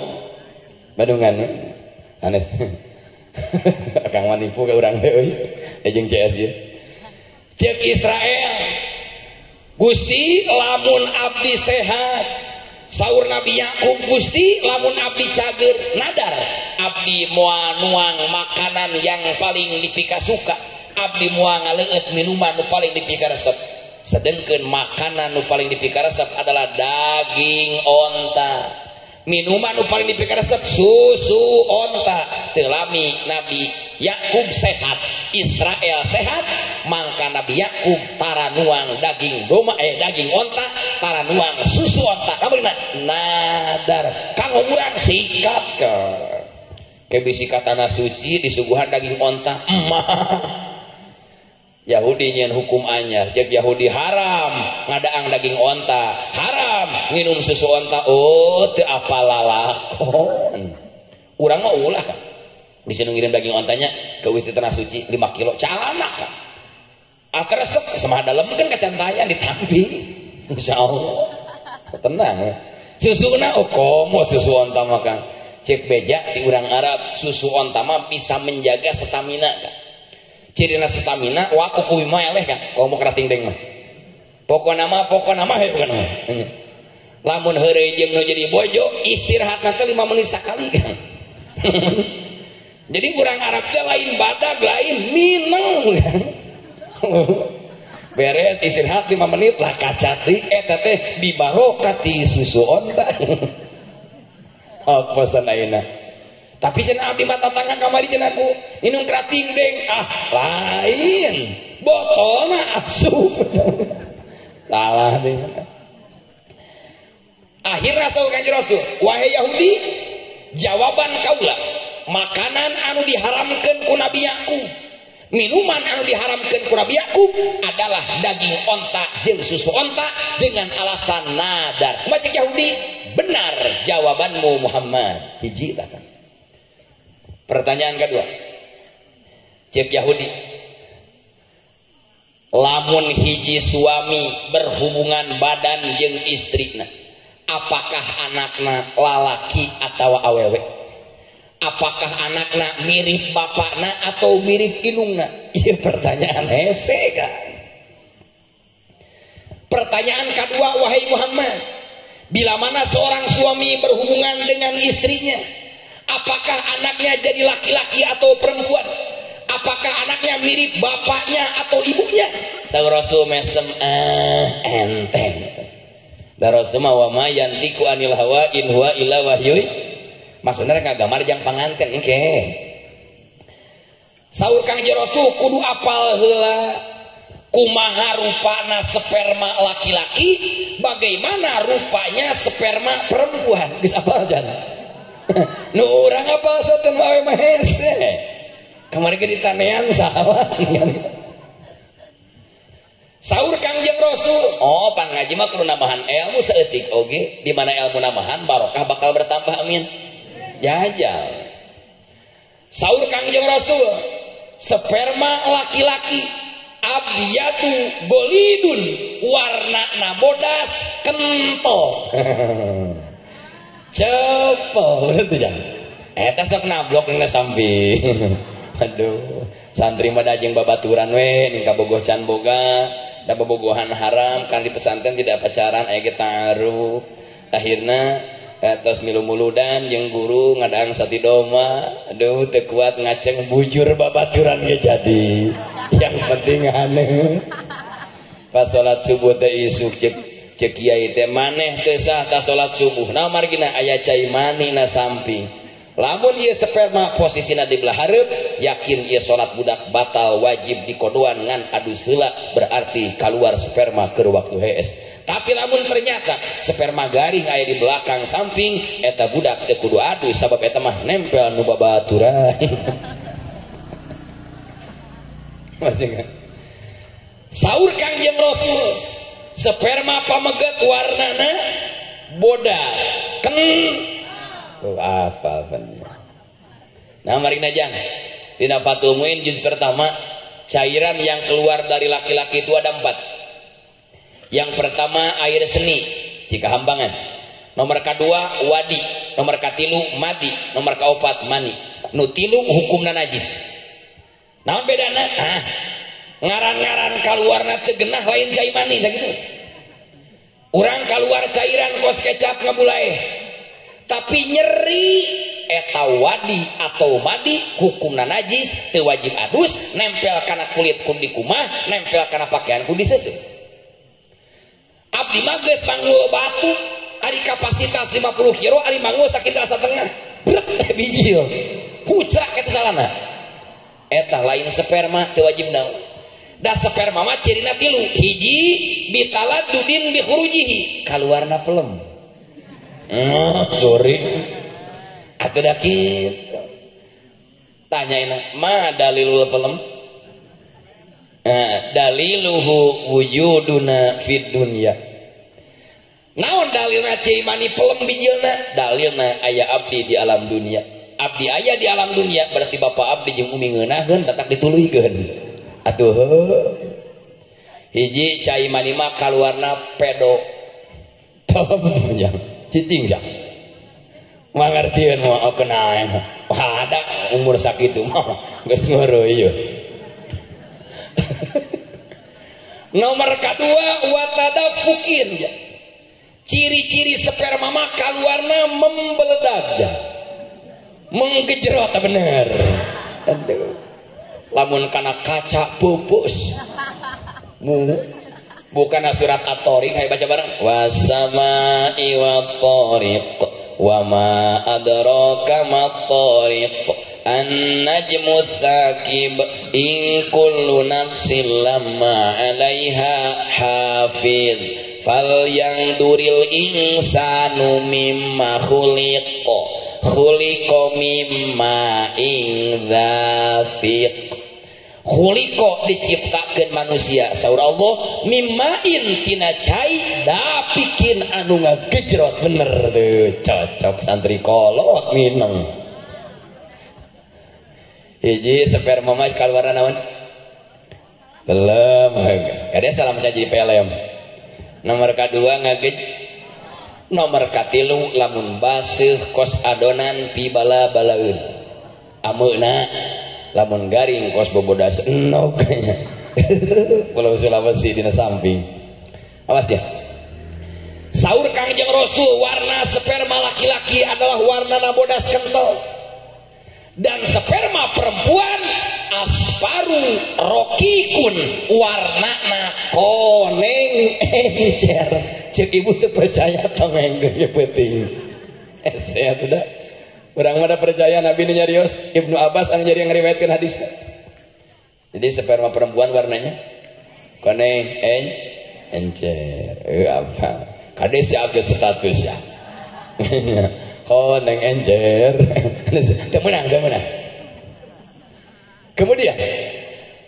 Bandungan Anes. Akang manipu ke urang teh euy. Jeung CS ieu. Cek Israel. Gusti lamun abdi sehat. Saur Nabi Yakub Gusti lamun abdi cager nadar abdi moal nuang makanan yang paling dipikasuka. Abdi moal ngaleueut minuman nu paling dipikaresep. Sedengkeun makanan nu paling dipikaresep adalah daging onta. Minuman nu paling dipikaresep susu onta. Teu lami Nabi Yakub sehat, Israel sehat, mangka Nabi Yakub tara nuang daging domba daging onta, tara nuang susu onta. Kamarina nadar kanggo urang sikat ke. Ke bisi ka tanah suci disuguhan daging onta. Emah. Yahudi nyeun hukum anyar, cek Yahudi haram ngadaang daging onta, haram nginum susu onta. Oh, teu apal lalakon. Urang mah ulah kan. Bisa ngirim daging ontanya ke witi tanah suci 5 kilo calana kan. Ah resep sama dalem kan kacantayan ditampi. Insyaallah. Tenang ya. Susuna oh komo susu onta mah kan. Cek beja ti urang Arab susu onta mah bisa menjaga stamina kan. Cirina stamina waku kuwi mah eleh kan komo kerating deng mah. Pokona mah he bukan mah. Lamun heureuy jeung nu jadi bojo istirahatna teh 5 menit sakali kan. Jadi urang Arab teh lain badag lain mineng kan. Beres istirahat 5 menit lah kacati eta teh bibarokati susu onta. Apa sanaina? Tapi cenah abdi mah tatangga kamari cenah ku minum kerating deng ah lain botolna asup. Salah deh. Akhirna saur Kanjeng Rasul, wahai Yahudi, jawaban kaula makanan anu diharamkeun ku Nabi Yakub, minuman anu diharamkeun ku Nabi Yakub adalah daging onta jeung susu onta dengan alasan nadar. Kumaha cek Yahudi? Benar jawabanmu Muhammad. Hiji lah kan. Pertanyaan kedua. Cek Yahudi, lamun hiji suami berhubungan badan jeung istrina, apakah anakna lalaki atau awewe? Apakah anakna mirip bapakna atau mirip indungna? Ieu pertanyaan hese kan. Pertanyaan kedua, wahai Muhammad, bila mana seorang suami berhubungan dengan istrinya, apakah anaknya jadi laki-laki atau perempuan? Apakah anaknya mirip bapaknya atau ibunya? Saur Rasul mesem enteng. Da Rasul mah wa ma yantiqu anil hawa in huwa illa wahyu. Maksudna rek ngagamar jang panganten engke. Saur Kangjeng Rasul kudu apal heula kumaha rupana sperma laki-laki, bagaimana rupanya sperma perempuan. Geus apal jan. Nu urang apal saten wae mah hese. Kamari ge ditanean salah. Saur Kangjeng Rasul, oh pangaji mah kudu nambahan ilmu saeutik oge, di mana ilmu nambahan barokah bakal bertambah amin. Jajal. Saur Kangjeng Rasul, sperma laki-laki abyadu golidun, warna bodas kental. Cepol bener tuh jang. Eta sok nablok ning samping. Aduh, santri mah jeung babaturan we ning kabogoh can boga, da bobogohan haram kan di pesantren tidak pacaran aya ge taruh. Akhirna atas milu muludan jeung guru ngadaang sati doma, aduh teu kuat ngaceng bujur babaturan ge jadi. Yang penting aneh. Pas salat subuh teh isuk cek kiai teh maneh teu sah ta salat subuh. Nah margina aya cai mani na samping. Lamun ieu sperma posisina di belah hareup, yakin ieu salat budak batal wajib dikodoan ngan adus heula, berarti kaluar sperma keur waktu hees. Tapi lamun ternyata sperma garing aya di belakang samping, eta budak teu kudu adus sabab eta mah nempel nu babaturan. Masih enggak? Saur Kangjeng Rasul, sperma pameget warnana bodas ken. Oh, apa bener. Nah mari najang dina Fathul Muin juz pertama, cairan yang keluar dari laki-laki itu ada 4. Yang pertama air seni jika hambangan, nomor kedua wadi, nomor katilu madi, nomor keopat mani. Nu tilu hukumna najis. Nah bedana ah ngaran-ngaran kaluarna teu genah lain cai mani sakitu. Urang kaluar cairan kos kecap ngabulae. Tapi nyeri eta wadi atau madi hukumna najis teu wajib adus, nempel kana kulit kun dikumah, nempel kana pakaian kun diseuseuh. Abdi mah geus manggul batu ari kapasitas 50 kilo ari manggul sakitu satengah. Brek bijil. Kucrak eta salana. Eta lain sperma teu wajib naon. Da sperma mah cirina tilu, hiji bitaladdudin bi khurujihi, kaluarna pelem. Sorry. Atuh da kitu. Tanyain ma dalilul pelem? Daliluhu wujuduna fid dunya. Naon dalilna cai mani pelem bijilna? Dalilna aya abdi di alam dunia. Abdi aya di alam dunia berarti bapak abdi jeung umi ngeunaheun tatak dituluykeun. Atuh hiji cai mani mah kaluarna pedo. Pelem jang cicing jang. Mangartieun mah kena. Wah ada umur sakitu mah geus ngeureui ieu. Nomor kedua watadafukin ya. Ciri-ciri sperma mah kaluarna membeledak ya. Menggejrot bener. Aduh. Lamun kana kaca pupus. Bukan surat At-Tariq, ayo baca bareng. Wasama'i wat-tariq wa ma adraka mat-tariq an-najmu tsaqib in kullu nafsin lamma 'alaiha hafiz fal yangduril insanu mimma khuliqa khuliqa mimma ing dzafiq. Khuliqa diciptakeun manusia saur Allah mimmain tina cai dapikin anu ngagejrot bener tuh cocok santri kolot mineng. Hiji sperma mah kaluarna naon? Belum. Kada salam saja pelem. Nomor kadua ngagej. Nomor katilu lamun baseuh kos adonan pibala-balaeun. Ameuna lamun garing kos bobodas enog nya. Pulau Sulawesi dina samping. Awas dia. Saur Kangjeng Rasul warna sperma laki-laki adalah warna bodas kental. Dan sperma perempuan asparu rokikun warnana koneng encer. Cek ibu tuh percaya tong enggeus penting. Saya sudah urang mah percaya Nabi nu nyarios Ibnu Abbas anu nyari ngariwayatkeun hadisna. Jadi sperma perempuan warnanya koneng encer. Apa? Kade si update status ya. Koneng encer. Teu meunang, teu meunang. Kemudian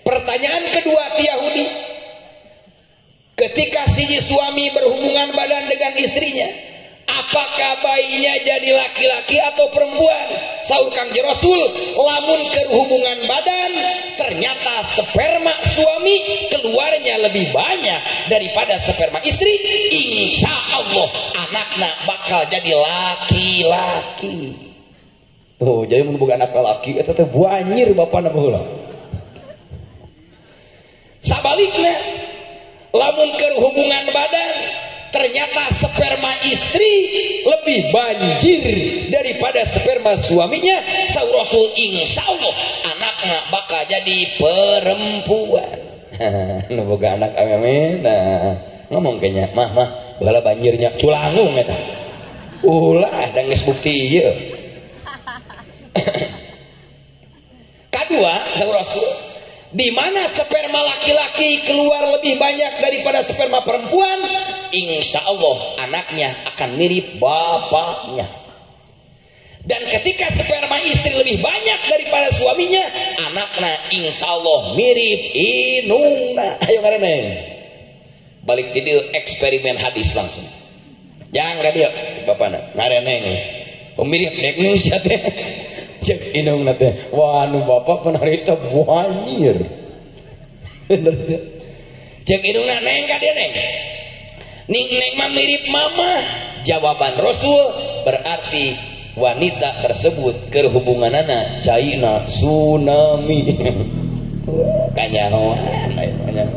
pertanyaan kedua ti Yahudi. Ketika si suami berhubungan badan dengan istrinya, apakah bayinya jadi laki-laki atau perempuan? Saur Kangjeng Rasul, lamun kerhubungan badan ternyata sperma suami keluarnya lebih banyak daripada sperma istri, insya Allah anaknya bakal jadi laki-laki. Oh, jadi mun boga anak laki eta teh buanyir bapana baheula. Sabalikna, lamun kerhubungan badan ternyata sperma istri lebih banjir daripada sperma suaminya, saur Rasul insya Allah anaknya bakal jadi perempuan. Nu boga anak awewe nah ngomong kayaknya mah mah baheula banjirnya culangung eta. Ulah da geus bukti ieu. Kedua, saur Rasul, di mana sperma laki-laki keluar lebih banyak daripada sperma perempuan, insya Allah anaknya akan mirip bapaknya. Dan ketika sperma istri lebih banyak daripada suaminya, anaknya insya Allah mirip inungna. Ayo ngareneng. Balik tidur eksperimen hadis langsung. Jangan ka dieu cek bapana ngareneng. Pemilik dek nu sia teh. Cek inungna teh. Wah nu bapak penarita buanyir. Bener teh. Cek inungna neng ka dieu neng. Ning neng mah mirip mama. Jawaban Rasul berarti wanita tersebut kerhubunganana caina tsunami. Kanyahoan aya.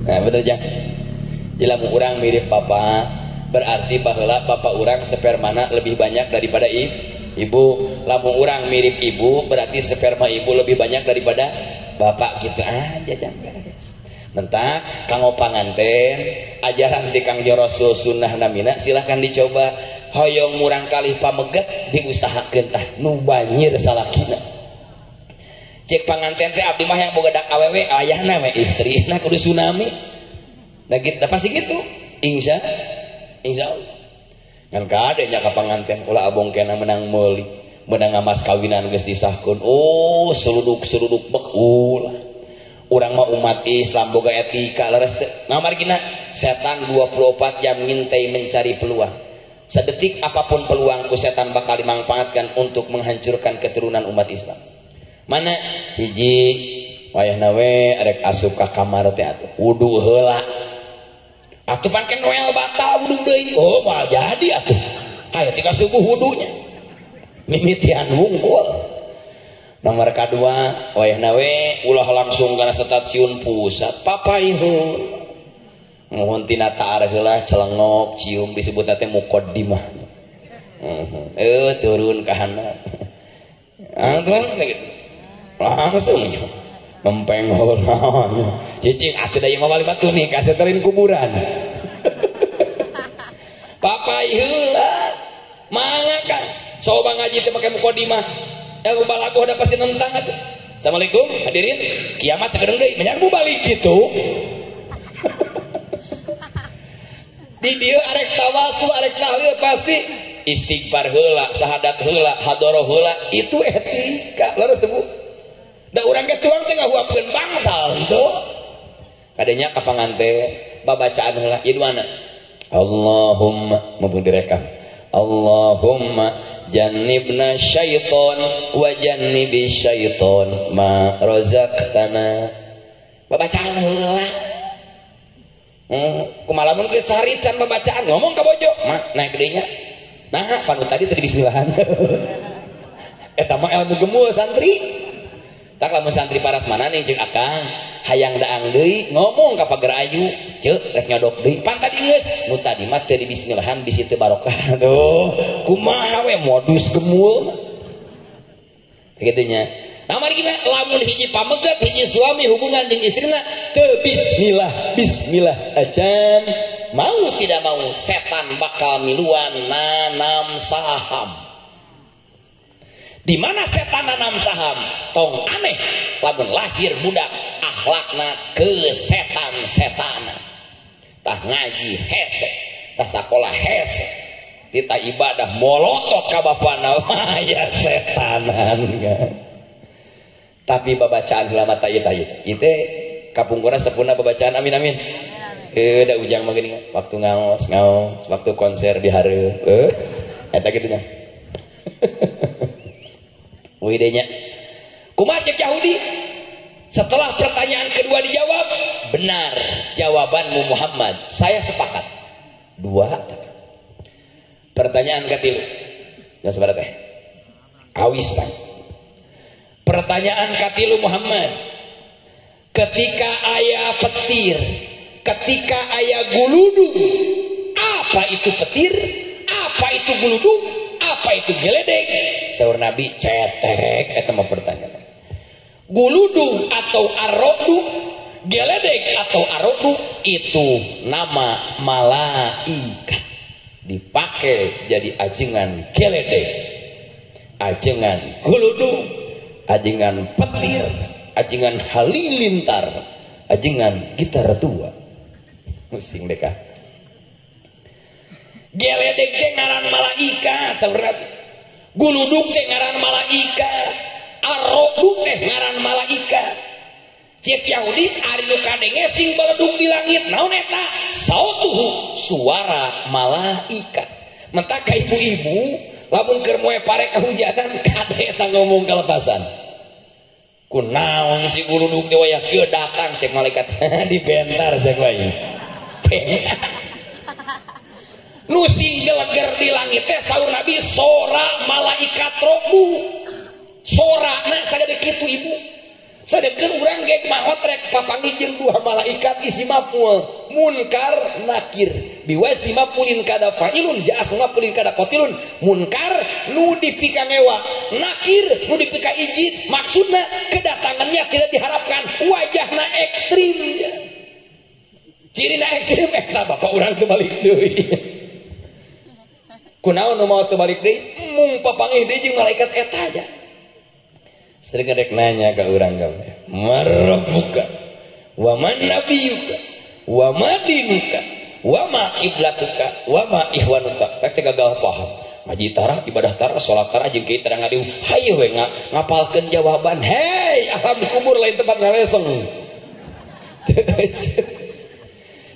Nah bener jang. Jelema urang mirip papa berarti baheula papa urang spermana lebih banyak daripada ibu. Lamun urang mirip ibu berarti sperma ibu lebih banyak daripada bapak gitu aja jang. Mentak kanggo panganten ajaran di Kangjeng Rasul sunnah namina silahkan dicoba. Hoyong murang kalih pameget diusahakeun tah nu banjir salakina. Cek panganten teh abdi mah yang boga dak awewe ayahna we istrina kudu tsunami. Nah gitu pasti gitu. Insya Allah. Ngan kade nya ka panganten ulah abong kena menang meuli, menang mas kawinan geus disahkeun. Oh, seluduk-seluduk bek ulah. Urang mah umat Islam boga etika leres teu. Ngamargina setan 24 jam ngintai mencari peluang. Sedetik apapun peluang ku setan bakal dimanfaatkan untuk menghancurkan keturunan umat Islam. Mana hiji wayahna we arek asup ka kamar teh atuh wudu heula. Atuh pan noel batal wudu deui. Oh, moal jadi atuh. Aya tika subuh wudunya. Mimitian wungkul. Nomor kadua wayahna we ulah langsung kana stasiun pusat papaihun. Mohon tina taar heula celengok cium disebutna teh muqaddimah. Turun ka handap. Langsung mempeng heula. Cicing atuh da ieu mah balik batu nih kaseterin kuburan. Papai heula mangga kan coba ngaji teh make muqaddimah. Ilmu balagoh da pasti nentang atuh. Assalamualaikum hadirin, kiamat sakedeung deui menyang balik kitu. Di dieu arek tawasul arek tahlil pasti istighfar heula, sahadat heula, hadoroh heula, itu etika. Leres teu Bu? Da urang ge tuang teh ngahuapkeun bangsal henteu. Kadenya ka pangante babacaan heula ieu duana. Allahumma mumpung direkam. Allahumma jannibna syaiton wa jannibi syaiton ma razaqtana. Babacaan heula. Kumalamun geus sehari can babacaan ngomong ka bojo, mah naik deui nya. Nah, panu tadi teu bismillahan. Eta mah ilmu gemul santri. Tak lamun santri paras mana nih jeung akang hayang daang deui ngomong ka pager ayu, ceuk rek nyodok deui. Pan tadi geus, nu tadi mah teu dibismillahan bisi teu barokah. Aduh, kumaha we modus gemul. Kitu nya. Nah, mari kita lamun hiji pamegat hiji suami hubungan jeung istrina teu bismillah bismillah acan mau tidak mau setan bakal miluan nanam saham. Di mana setan nanam saham tong aneh lamun lahir budak akhlakna kesetan-setanan. Tah ngaji hese, tah sakola hese, tita ibadah molotot ka bapana ya setanan kan. Tapi babacaan heula mah tayeuh tayeuh. Ieu teh kapungkurna sepuna babacaan amin amin. Da ujang mah geuning waktu ngaos ngaos, waktu konser di hareup. Eta kitu nya. Wih deui nya. Kumaha cek Yahudi? Setelah pertanyaan kedua dijawab, benar jawabanmu Muhammad, saya sepakat. Dua. Pertanyaan katilu. Jangan sabar teh. Awis teh. Pertanyaan katilu Muhammad, ketika ayah petir, ketika ayah guludug, apa itu petir, apa itu guludug, apa itu geledek? Saur Nabi cetek eta mah pertanyaan. Guludug atau arodu, geledek atau arodu itu nama malaikat dipakai jadi ajengan geledek, ajengan guludug, ajengan petir, ajengan halilintar, ajengan gitar tua. Pusing deka. Geledek teh ngaran malaikat saur Nabi. Guludug teh ngaran malaikat, arrodu teh ngaran malaikat. Cek Yahudi ari nu kadenge sing baledug di langit naon eta? Sautuhu suara malaikat. Mentak ka ibu-ibu lamun keur moe pare kahujanan kade eta ngomong kalepasan. Kunaon si guludug teh wayah kieu datang cek malaikat dibentar cek wae. Nu sing geleger di langit teh saur Nabi sora malaikat robu. Sorana sagede kitu ibu. Sadekeun urang ge maot rek papanggih jeung dua malaikat isi maful munkar nakir. Biwasni mafulin kada fa'ilun ja'as mafulin kada qatilun. Munkar nu dipikangewa, nakir nu dipika ijid, maksudna kedatangannya tidak diharapkan, wajahna ekstrim. Cirina ekstrim eta bapak urang teu balik deui. Kunaon nu maot teu balik deui? Mung papanggih deui jeung malaikat eta aja. Sering rek nanya ke urang kabeh. Marabbuka wa man nabiyuka wa ma dinuka wa ma kiblatuka wa ma ihwanuka. Rek teh gagal paham. Ngaji tara, ibadah tara, salat tara jeung kieu tara ngadiu. Hayu we ngapalkeun jawaban. Hei, alam kubur lain tempat ngaleseng.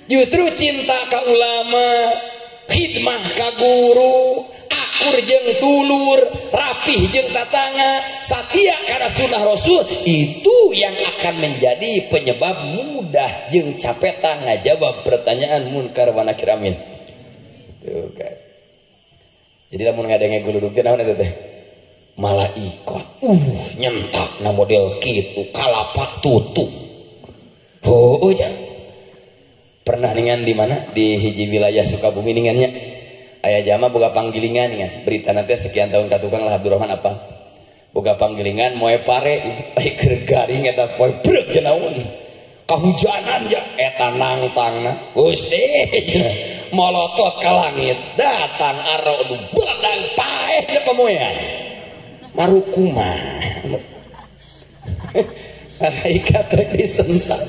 Justru cinta ka ulama, khidmah ka guru, akur jeung dulur, rapih jeung tatangga, satia kana sunnah Rasul, itu yang akan menjadi penyebab mudah jeung capetang ngajawab pertanyaan munkar wa nakir. Amin. Tuh kan. Jadi lamun ngadenge guludug teh naon eta teh? Malaikat. Nyentak na model kitu, kalapak tutup. Oh ya. Pernah ningan di mana? Di hiji wilayah Sukabumi ningannya. Aya jama boga panggilingan ningan. Berita nanti sekian tahun ka tukang lah Abdurrahman apa? Boga panggilingan moe pare ai keur garing eta poe breuh naon. Kahujanan ya eta nangtangna. Gusti molotot ka langit, datang aro nu beledang paeh teh pamoean. Marukuma. Malaikat rek disentak.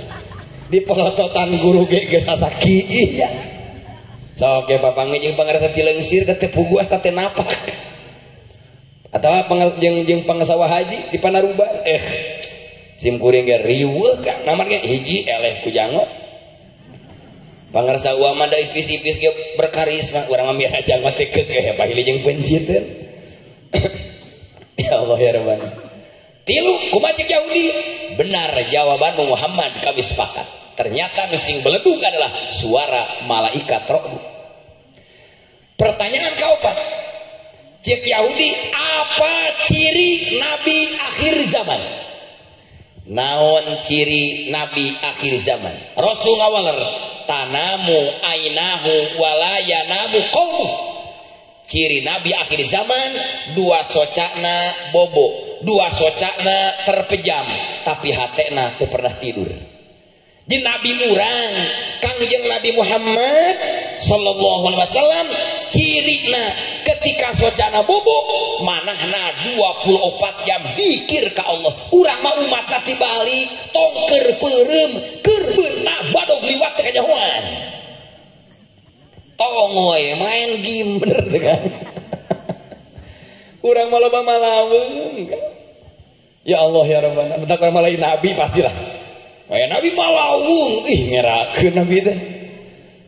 Di pelototan guru ge geus asa kiih ya. Sok ge papanggih jeung pangarsa Cileungsir teh pugu asa teh napak. Atawa jeung pangasawa haji di Panaruban sim kuring ge riweuh ka namar ge hiji eleh ku janggot. Pangarsa uama da ipis-ipis ge berkarisma, urang mah miara janggot teh keukeuh pahili jeung penciteun. Ya Allah ya Rabbana. Tilu kumaha cek Yahudi? Benar jawabanmu Muhammad, kami sepakat. Ternyata nu sing beledug adalah suara malaikat roh. Pertanyaan kaopat, cek Yahudi, apa ciri nabi akhir zaman? Naon ciri nabi akhir zaman? Rasul ngawaler, tanamu ainahu walayanamu qawmu. Ciri nabi akhir zaman, dua socana bobo, dua socana terpejam, tapi hatena teu pernah tidur. Di nabi urang Kangjeng Nabi Muhammad sallallahu alaihi wasallam, cirina ketika socana bobo manahna 24 jam dikir ka Allah. Urang mah umatna ti bali tong keur peureum keur beunta badog liwat teh kanyahoan. Tong we main game bener teh kan. Urang mah loba malaweung. Ya Allah ya Rabbana, bentak urang mah lain nabi pastilah. Kayak Nabi malawung, ih ngerakeun Nabi teh.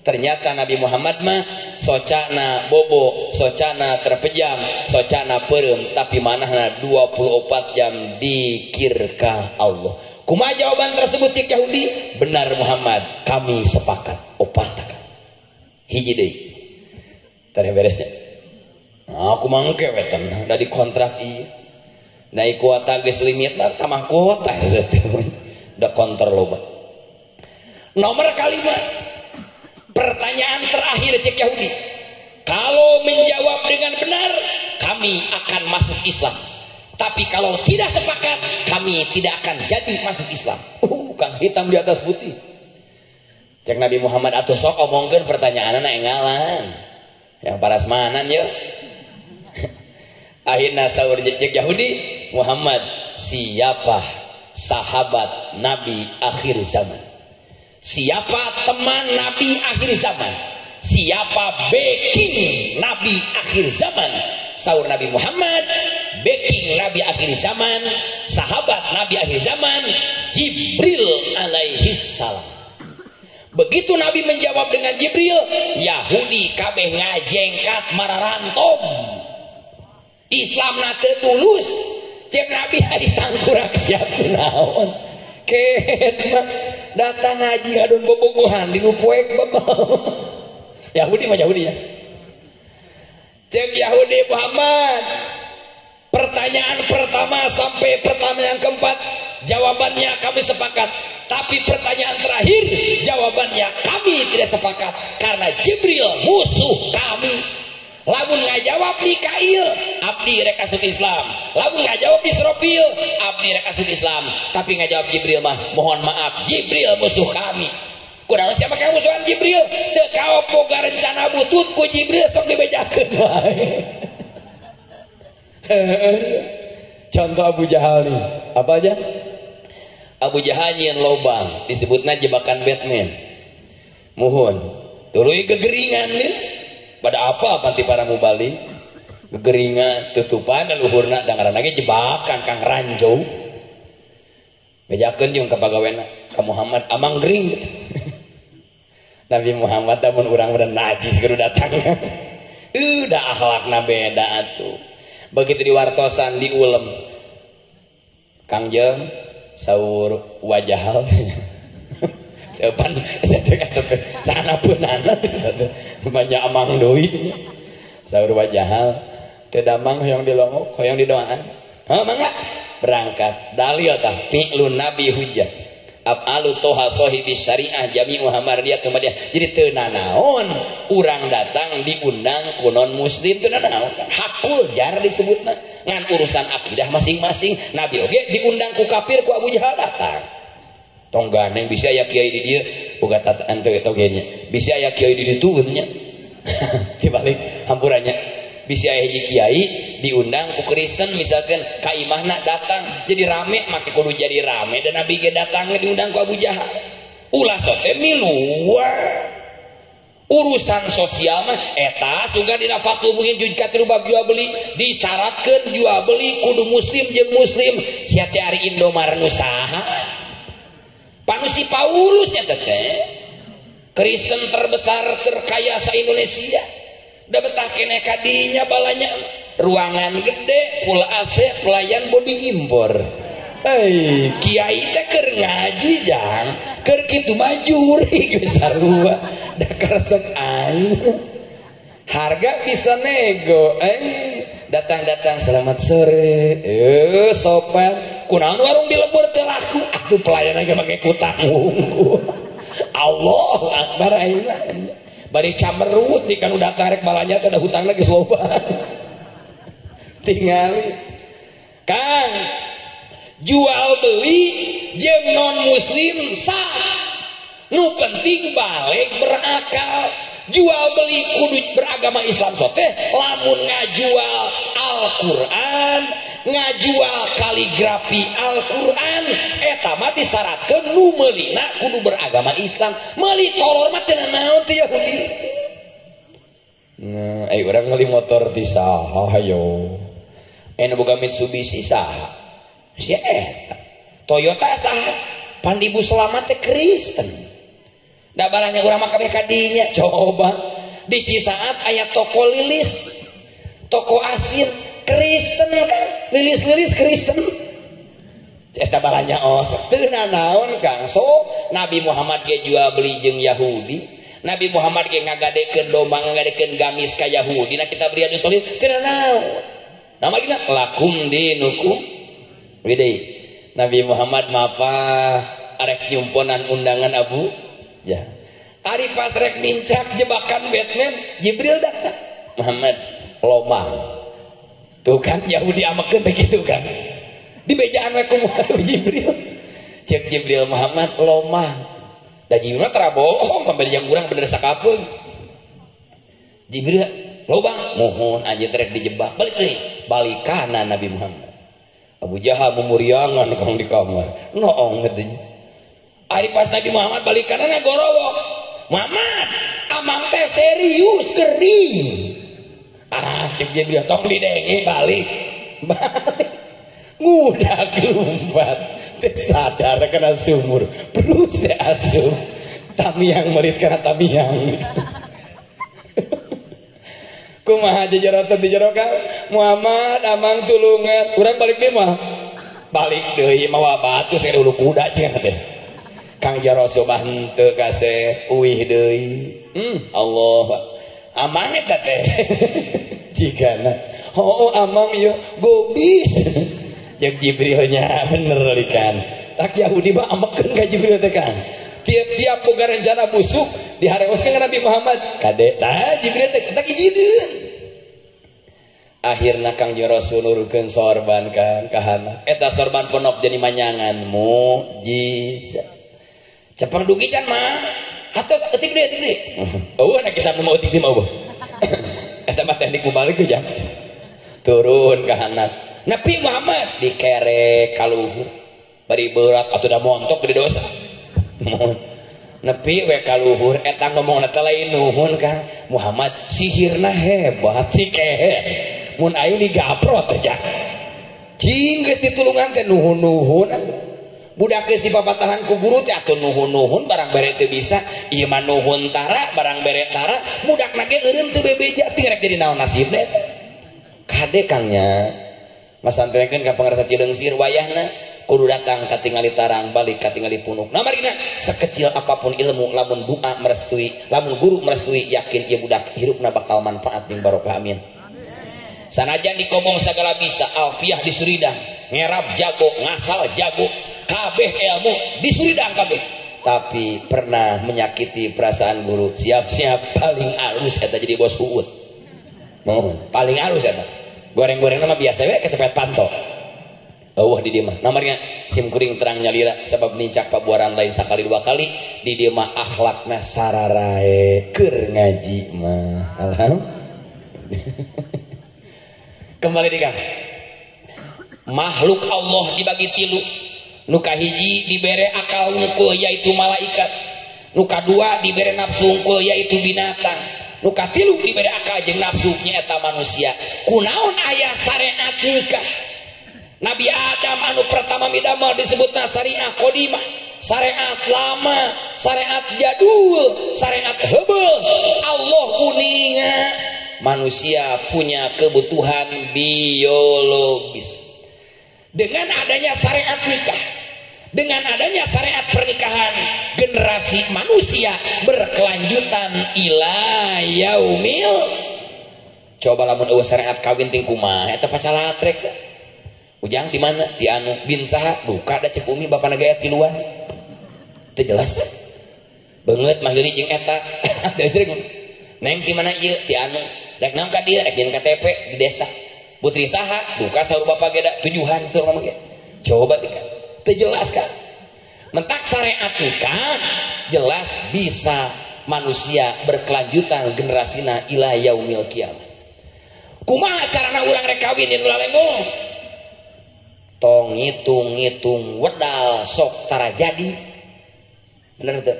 Ternyata Nabi Muhammad mah socana bobo, socana terpejam, socana peureum, tapi manahna 24 jam dikir ka Allah. Kumaha jawaban tersebut cek Yahudi? Benar Muhammad, kami sepakat. Opat hiji deui. Teh beresnya. Nah, aku mangke we teh, da dikontrak ieu. Naik kuota geus limit lah, tambah kuota teh. Udah konter loba. Nomor kelima, pertanyaan terakhir cek Yahudi. Kalau menjawab dengan benar, kami akan masuk Islam. Tapi kalau tidak sepakat, kami tidak akan jadi masuk Islam. Bukan hitam di atas putih. Cek Nabi Muhammad atuh sok omongkeun pertanyaanna engalan. Yang parasmanan yeuh. Akhirna saur cek Yahudi, Muhammad, siapa sahabat Nabi akhir zaman? Siapa teman Nabi akhir zaman? Siapa backing Nabi akhir zaman? Saur Nabi Muhammad, backing Nabi akhir zaman, sahabat Nabi akhir zaman, Jibril alaihi salam. Begitu Nabi menjawab dengan Jibril, Yahudi kabeh ngajengkat mararantom. Islam na teu tulus. Cek Nabi hari tangkurak siap naon. Ket mah datang ngaji ngadon bobogohan di nu poek bebel. Yahudi mah Yahudi ya. Cek Yahudi Muhammad, pertanyaan pertama sampai pertanyaan keempat jawabannya kami sepakat. Tapi pertanyaan terakhir jawabannya kami tidak sepakat karena Jibril musuh kami. Lamun ngajawab Mikail, abdi rek asup Islam. Lamun ngajawab Israfil, abdi rek asup Islam. Tapi ngajawab Jibril mah, mohon maaf, Jibril musuh kami. Kunaon siapa kamu musuhan Jibril? Teu kaop boga rencana butut ku Jibril sok dibejakeun wae. Contoh Abu Jahal nih, apa aja? Abu Jahal nyieun lobang, disebutna jebakan Batman. Muhun, tuluy gegeringan nih. Pada apa panti para mubalik gegeringan tutupan dan luhurna dangaran lagi jebakan kang ranjau. Bejakeun jeung ka pagawena ka Muhammad amang gering gitu. Nabi Muhammad lamun urang udah najis kudu datang. Udah akhlakna beda atuh. Begitu diwartosan diulem. Kang Jeng saur wajahal. Depan sana peunana banyak amang deui. Saur wajahal teu damang hoyong dilongok, hoyong didoaan. Heuh mangga berangkat. Dalil tah fi'lun nabi hujjah. Afalu toha sahibi syariah jami'u hamardiyat kemudian. Jadi teu nanaon urang datang diundang ku non muslim teu nanaon. Hakul jar disebutna ngan urusan akidah masing-masing. Nabi oge diundang ku kafir ku Abu Jahal datang. Tong ganeng bisa aya kiai di dieu boga tataan teu eta oge nya. Bisa aya kiai di ditu nya. Dibalik hampurannya. Bisa aya hiji kiai diundang ku Kristen misalkan ka imahna datang jadi rame make kudu jadi rame dan Nabi ge datang diundang ku Abu Jahal. Ulah sote miluar. Urusan sosial mah eta sungguh dina Fathul Muin juz katilu bab jual beli disyaratkeun jual beli kudu muslim jeung muslim. Sia teh ari Indomar nu saha? Panusi Paulus nya teh Kristen terbesar terkaya sa Indonesia. Da betah keneh kadinya balanya ruangan gede full AC pelayan body impor. Kiai teh keur ngaji jang keur kitu mah juri geus sarua da karesep aing. Harga bisa nego. Datang-datang selamat sore. Sopan. Kunaon warung dilebur teu laku atuh pelayan ge make kutang wungkul. Allahu akbar aing. Bari camerut di kan udah tarik balanya teh ada hutang lagi loba. Tingali. Kang jual beli jeung non muslim sah. Nu penting balik berakal. Jual beli kudu beragama Islam sote lamun ngajual Al-Qur'an, ngajual kaligrafi Al-Qur'an eta mah disyaratkeun nu meulina kudu beragama Islam. Meuli tolor mah teu naon teh Yahudi. Nah, urang meuli motor ti saha hayo. Nu boga Mitsubishi saha? Si eta. Toyota saha? Pan Ibu Selamat teh Kristen. Da barangnya urang mah kabeh kadinya. Coba di Cisaat aya toko lilis, toko asin Kristen kan, lilis-lilis Kristen. Eta barangnya os teu nanaon Kang. So Nabi Muhammad ge jual beli jeung Yahudi. Nabi Muhammad ge ngagadekeun domba, ngagadekeun gamis ka Yahudi. Nah kita beri anu solid teu nanaon. Nama gina lakum dinukum widei. Nabi Muhammad mapah arek nyumponan undangan Abu Ya. Ari pas rek nincak jebakan Batman, Jibril datang. Muhammad lomang. Tuh kan Yahudi amekeun teh kitu kan. Di bejaan we kumaha Jibril. Cek Jibril Muhammad lomang. Da Jibril tara bohong pamberi jang urang bener sakapeung. Jibril lobang mohon anjeun rek dijebak. Balik deui. Balik kana Nabi Muhammad. Abu Jahal mumuriangan kang di kamar. Noong katanya. Ari pas Nabi Muhammad balik kanan gorowok. Muhammad, amang teh serius gering. Ah, cek Jibril tong didenge balik. Balik. Ngudak lompat. Teu sadar kana sumur. Terus teh asup. Tamiang melit kana tamiang. Kumaha jejerotan di jero ka? Muhammad amang tulungan. Urang balik deui mah. Balik deui mawa batu sae ulu kuda cenah teh. Kang Jaro sobah henteu kaseh uih deui. Allah. Amang eta teh. Jigana. Oh, amang ieu gobis. Jeung Jibrilnya bener likan. Tak Yahudi mah amekeun ka Jibril teh kan. Tiap-tiap boga rencana busuk diharewoskeun ka Nabi Muhammad. Kade tah Jibril teh tak ijideun. Akhirna Kang Jaro nurunkeun sorban kan kahana. Eta sorban ponok jadi manyangan mukjizat. Cepeng dugi can mah atos eutik deui eutik deui. Eueuh na kitab nu eutik deui mah eueuh. Eta mah teknik mubalik teh jang. Turun ka handap. Nabi Muhammad dikerek ka luhur. Bari berat atuh da montok gede dosa. Nepi we ka luhur eta ngomongna teh lain nuhun Kang Muhammad sihirna hebat si kehe. Mun aing digaprot teh jang. Cing geus ditulungan teh nuhun-nuhun atuh. Budak geus dipapatahan ku guru teh atuh nuhun-nuhun barang bere teu bisa, ieu mah nuhun tara barang bere tara, budakna ge eureun teu bebeja teu rek jadi naon nasibna eta. Kade Kang nya. Masantrenkeun ka pangarsa Cileungsir wayahna kudu datang katingali tarang balik katingali punuk. Nah marina sekecil apapun ilmu lamun doa merestui, lamun guru merestui yakin ieu budak hirupna bakal manfaat jeung barokah amin. Sanajan dikobong sagala bisa, alfiah disuridang, ngerab jago, ngasal jago, kabeh ilmu disuridang kabeh. Tapi pernah menyakiti perasaan guru, siap-siap paling alus eta jadi bos huut. Mohon, paling alus eta. Goreng-gorengna mah biasa we kecepet panto. Eueuh di dieu mah. Namarnya sim kuring terang nyalira sabab nincak pabuaran lain sakali dua kali di dieu mah akhlakna sararae keur ngaji mah. Alhamdulillah. Kembali di Kang. Makhluk Allah dibagi tilu. Nu kahiji dibere akal wungkul yaitu malaikat. Nu kadua dibere nafsu wungkul yaitu binatang. Nu katilu dibere akal jeung nafsu nyaeta manusia. Kunaon aya syariat nikah? Nabi Adam anu pertama midamel disebutna syariah qadimah, syariat lama, syariat jadul, syariat heubeul. Allah uninga manusia punya kebutuhan biologis. Dengan adanya syariat nikah, dengan adanya syariat pernikahan, generasi manusia berkelanjutan ila yaumil. Coba lamun eueuh syariat kawin ting kumaha eta pacalatrek. Ujang di mana? Ti anu bin saha? Duka da cek umi bapana ge tiluan. Teu jelas. Beungeut mah heuli jeung eta. Neng di mana ieu? Ti anu. Rek naon ka dieu? Rek jeung KTP di desa. Putri saha? Duka saur bapa ge da tujuhan saur mama ge. Coba dika. Teu jelas kan? Mentak syariat nikah jelas bisa manusia berkelanjutan generasina ila yaumil kiamah. Kumaha carana urang rek kawin yen ulah lenggong? Tong ngitung-ngitung wedal sok tara jadi. Bener teu?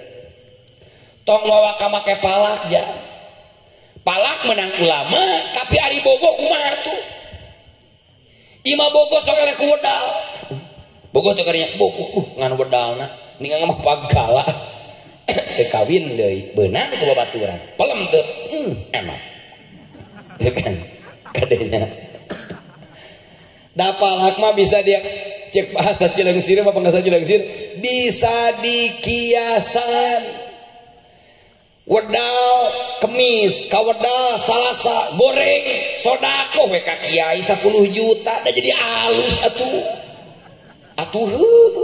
Tong wawa ka make palak ja. Palak menang ulama tapi ari bogoh kumaha tuh? Ima bogoh sok eleh ku wedal. Bogoh teh karinya bogoh ngan wedalna ningang mah pagala. Teu kawin deui beunang ku babaturan. Pelem teu? Enak. Teu kan? Kadenya. Da palak mah bisa dia cek bahasa Cileungsir apa bahasa Cileungsir bisa dikiasan. Wedal kemis, kawedal salasa, goreng, sodakoh we ka kiai 10 juta da jadi alus atuh. Atuh heuh.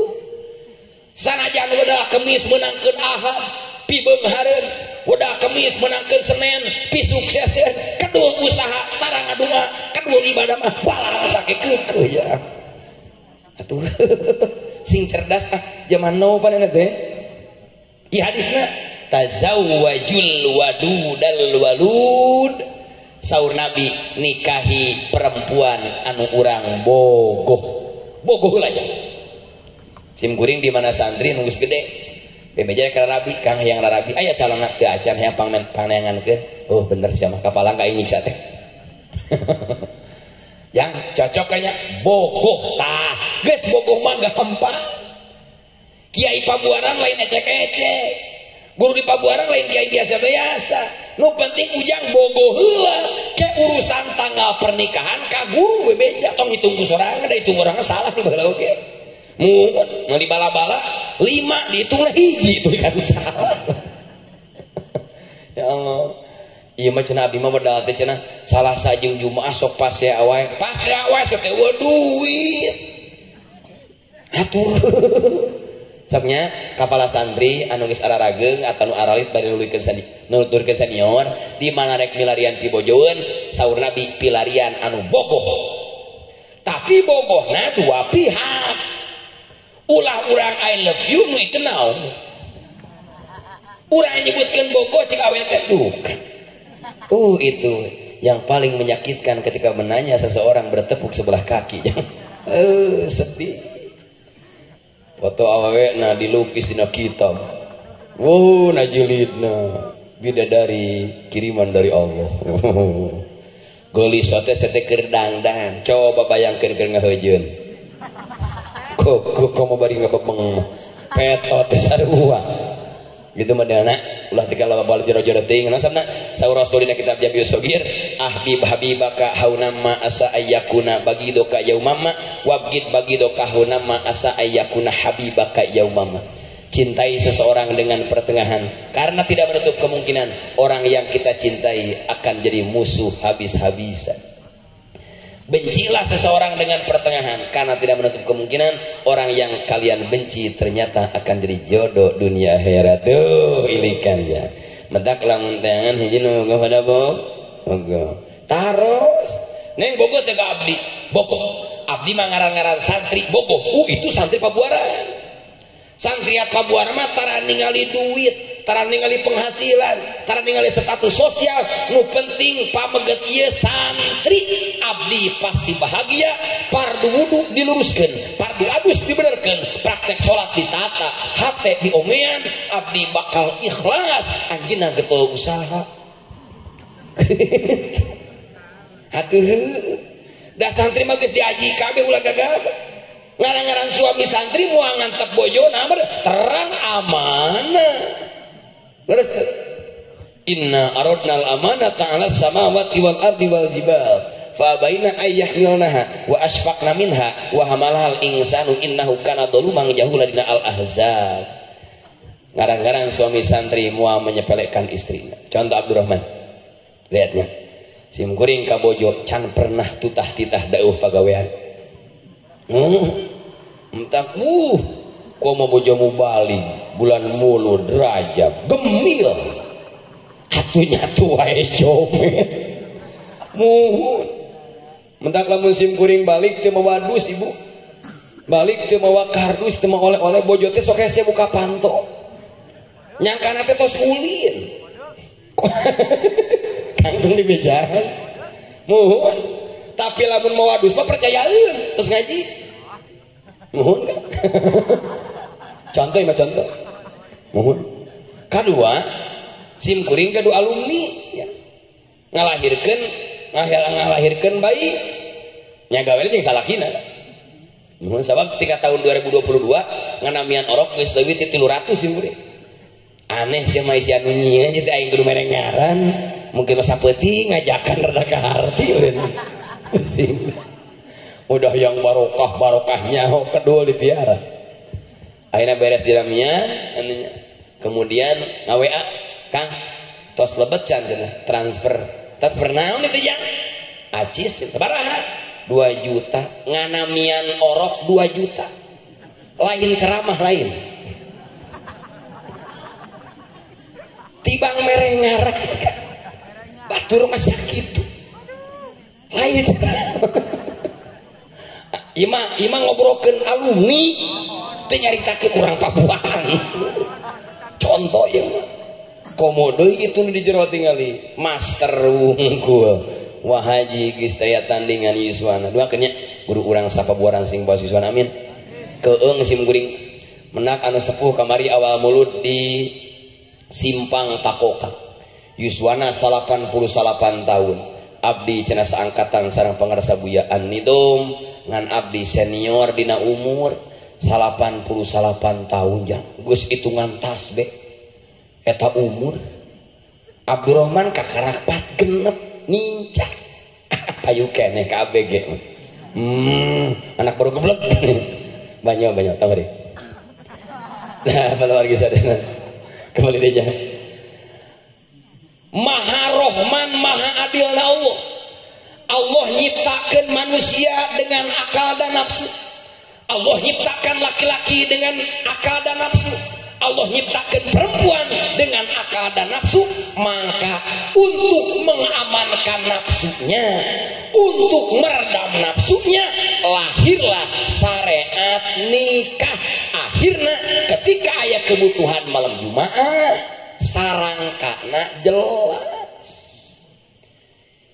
Sanajan wedal kemis meunangkeun Ahad, pibeunghareun, wedal kemis meunangkeun Senin, pisukseseun, kedul usaha tara ngadunga, kedul ibadah mah balangsa ke keukeuh ya. Atuh sing cerdas ah zaman now panena teh. Ieu hadisna tazawwajul wadudal walud. Saur Nabi nikahi perempuan anu urang bogoh. Bogoh lah ya. Sim kuring di mana santri nunggu gede. Bebeja ka rabi Kang hayang rabi aya calonna teu acan hayang pangneangankeun. Oh bener sia mah kapalang ka nyiksa teh. Yang cocok kayaknya bogoh tah. Geus bogoh mah gampang. Kiai Pabuaran lain ecek-ecek. Guru di Pabuaran lain kiai biasa-biasa. Nu penting ujang bogoh heula. Ke urusan tanggal pernikahan ka guru bebeja tong hitung ku sorangan da hitung urang salah di baheula oge. Mun meuli bala-bala 5 dihitungna hiji itu kan salah. Ya Allah. Ieu mah cenah abdi mah bedal teh cenah Salasa jeung Jumaah sok pasea wae. Pasea wae sok teh duit. Atuh. Sabnya kapala santri anu geus ararageung atawa nu aralit bari nuluykeun senior di mana rek milarian ti bojoeun saur Nabi pilarian anu bogoh. Tapi bogohna dua pihak. Ulah urang I love you nu itu naon. Urang nyebutkeun bogoh cik awe teh duh. Itu yang paling menyakitkan ketika menanya seseorang bertepuk sebelah kaki. Sedih. Foto awewe na dilukis dina kitab. Wow, na jilidna bidadari kiriman dari Allah. Geulis teh sete keur dangdan. Coba bayangkeun keur ngaheujeun. Kok komo bari ngabebeng petot sarua. Gitu modelna ulah tika loba jero-jero teuing nasabna saur rasulina kitab Jami'us Shogir ahbib habibaka haunama asa ayyakuna bagidoka yaumama wabgid bagidoka haunama asa ayyakuna habibaka yaumama. Cintai seseorang dengan pertengahan karena tidak menutup kemungkinan orang yang kita cintai akan jadi musuh habis-habisan. Bencilah seseorang dengan pertengahan karena tidak menutup kemungkinan orang yang kalian benci ternyata akan jadi jodoh dunia akhirat. Tuh ilikan ya. Mentak lamun tangan hiji nu kepada bogo. Taros neng bogo teh ka abdi. Bogo. Abdi mah ngaran-ngaran santri bogo. Itu santri Pabuaran. Santri Pabuaran mah tara ningali duit, tara ningali penghasilan, tara ningali status sosial, nu penting pameget ieu santri abdi pasti bahagia, fardu wudu diluruskeun, fardu adus dibenerkeun, praktek salat ditata, hate diomean, abdi bakal ikhlas, anjeunna getol usaha. Atuh da santri mah geus diaji kabeh ulah gagal. Ngaran-ngaran suami santri moal ngantep bojona terang amanah. Leres. Inna aradnal amanata 'alas samawati wal ardi wal jibal fa abaina ay yahmilnaha wa asfaqna minha wa hamalahal insanu innahu kana dzaluman jahula dina al ahzab. Ngaran-ngaran suami santri moal menyepelekan istrina. Contoh Abdurrahman. Lihatnya. Sim kuring ka bojo can pernah tutah-titah dauh pagawean. Entah komo bojomu balik bulan Mulud Rajab gemil atuh nyatu wae jomet muhun mentak lamun sim kuring balik teu mawa dus ibu balik teu mawa kardus teu mawa oleh-oleh bojo teh sok hese buka panto nyangkana teh tos ulin langsung dibejaan muhun tapi lamun mawa dus mah percayaeun terus ngaji muhun kan? Contoh ya contoh muhun. Kedua sim kuring kedua alumni ya. Ngalahirkeun bayi nya gawe jeung salakina muhun sabab ketika tahun 2022 nganamian orok geus leuwih ti 300 sim kuring aneh sia mah isi anu nyieun jadi aing kudu mere ngaran mungkin masa peuting ngajakan rada ka harti pusing. Udah yang barokah barokahnya kedua dipiara akhirnya beres diramnya kemudian nga-WA Kang tos lebet can cenah transfer naon itu jang acis sabaraha 2 juta nganamian orok 2 juta lain ceramah lain tibang mere ngarang batur mah sakitu lain Ima ngobrolkeun alumni teu nyaritakeun urang Pabuaran. Contoh ieu mah. Komo deui itu nu di jero tingali master wungkul. Wah haji geus taya tandingan yuswana. Doakeun nya guru urang sapabuaran sing baos yuswana amin. Keung sim kuring menak anu sepuh kamari awal mulud di Simpang Takoka. Yuswana 88 tahun. Abdi cenah saangkatan sareng pangarsa Buya An-Nidom ngan abdi senior dina umur 88 tahun jang geus hitungan tasbih eta umur Abdurrahman kakarak pat genep nincak payu keneh ka ABG anak baru geblek banyak tahu deh. Nah kalau wargi sadayana kembali deui. Maha Rohman Maha Adil na Allah. Allah nyiptakan manusia dengan akal dan nafsu. Allah nyiptakan laki-laki dengan akal dan nafsu. Allah nyiptakan perempuan dengan akal dan nafsu. Maka untuk mengamankan nafsunya, untuk meredam nafsunya, lahirlah syariat nikah. Akhirnya ketika aya kebutuhan malam Jumat, sarangkana jelas.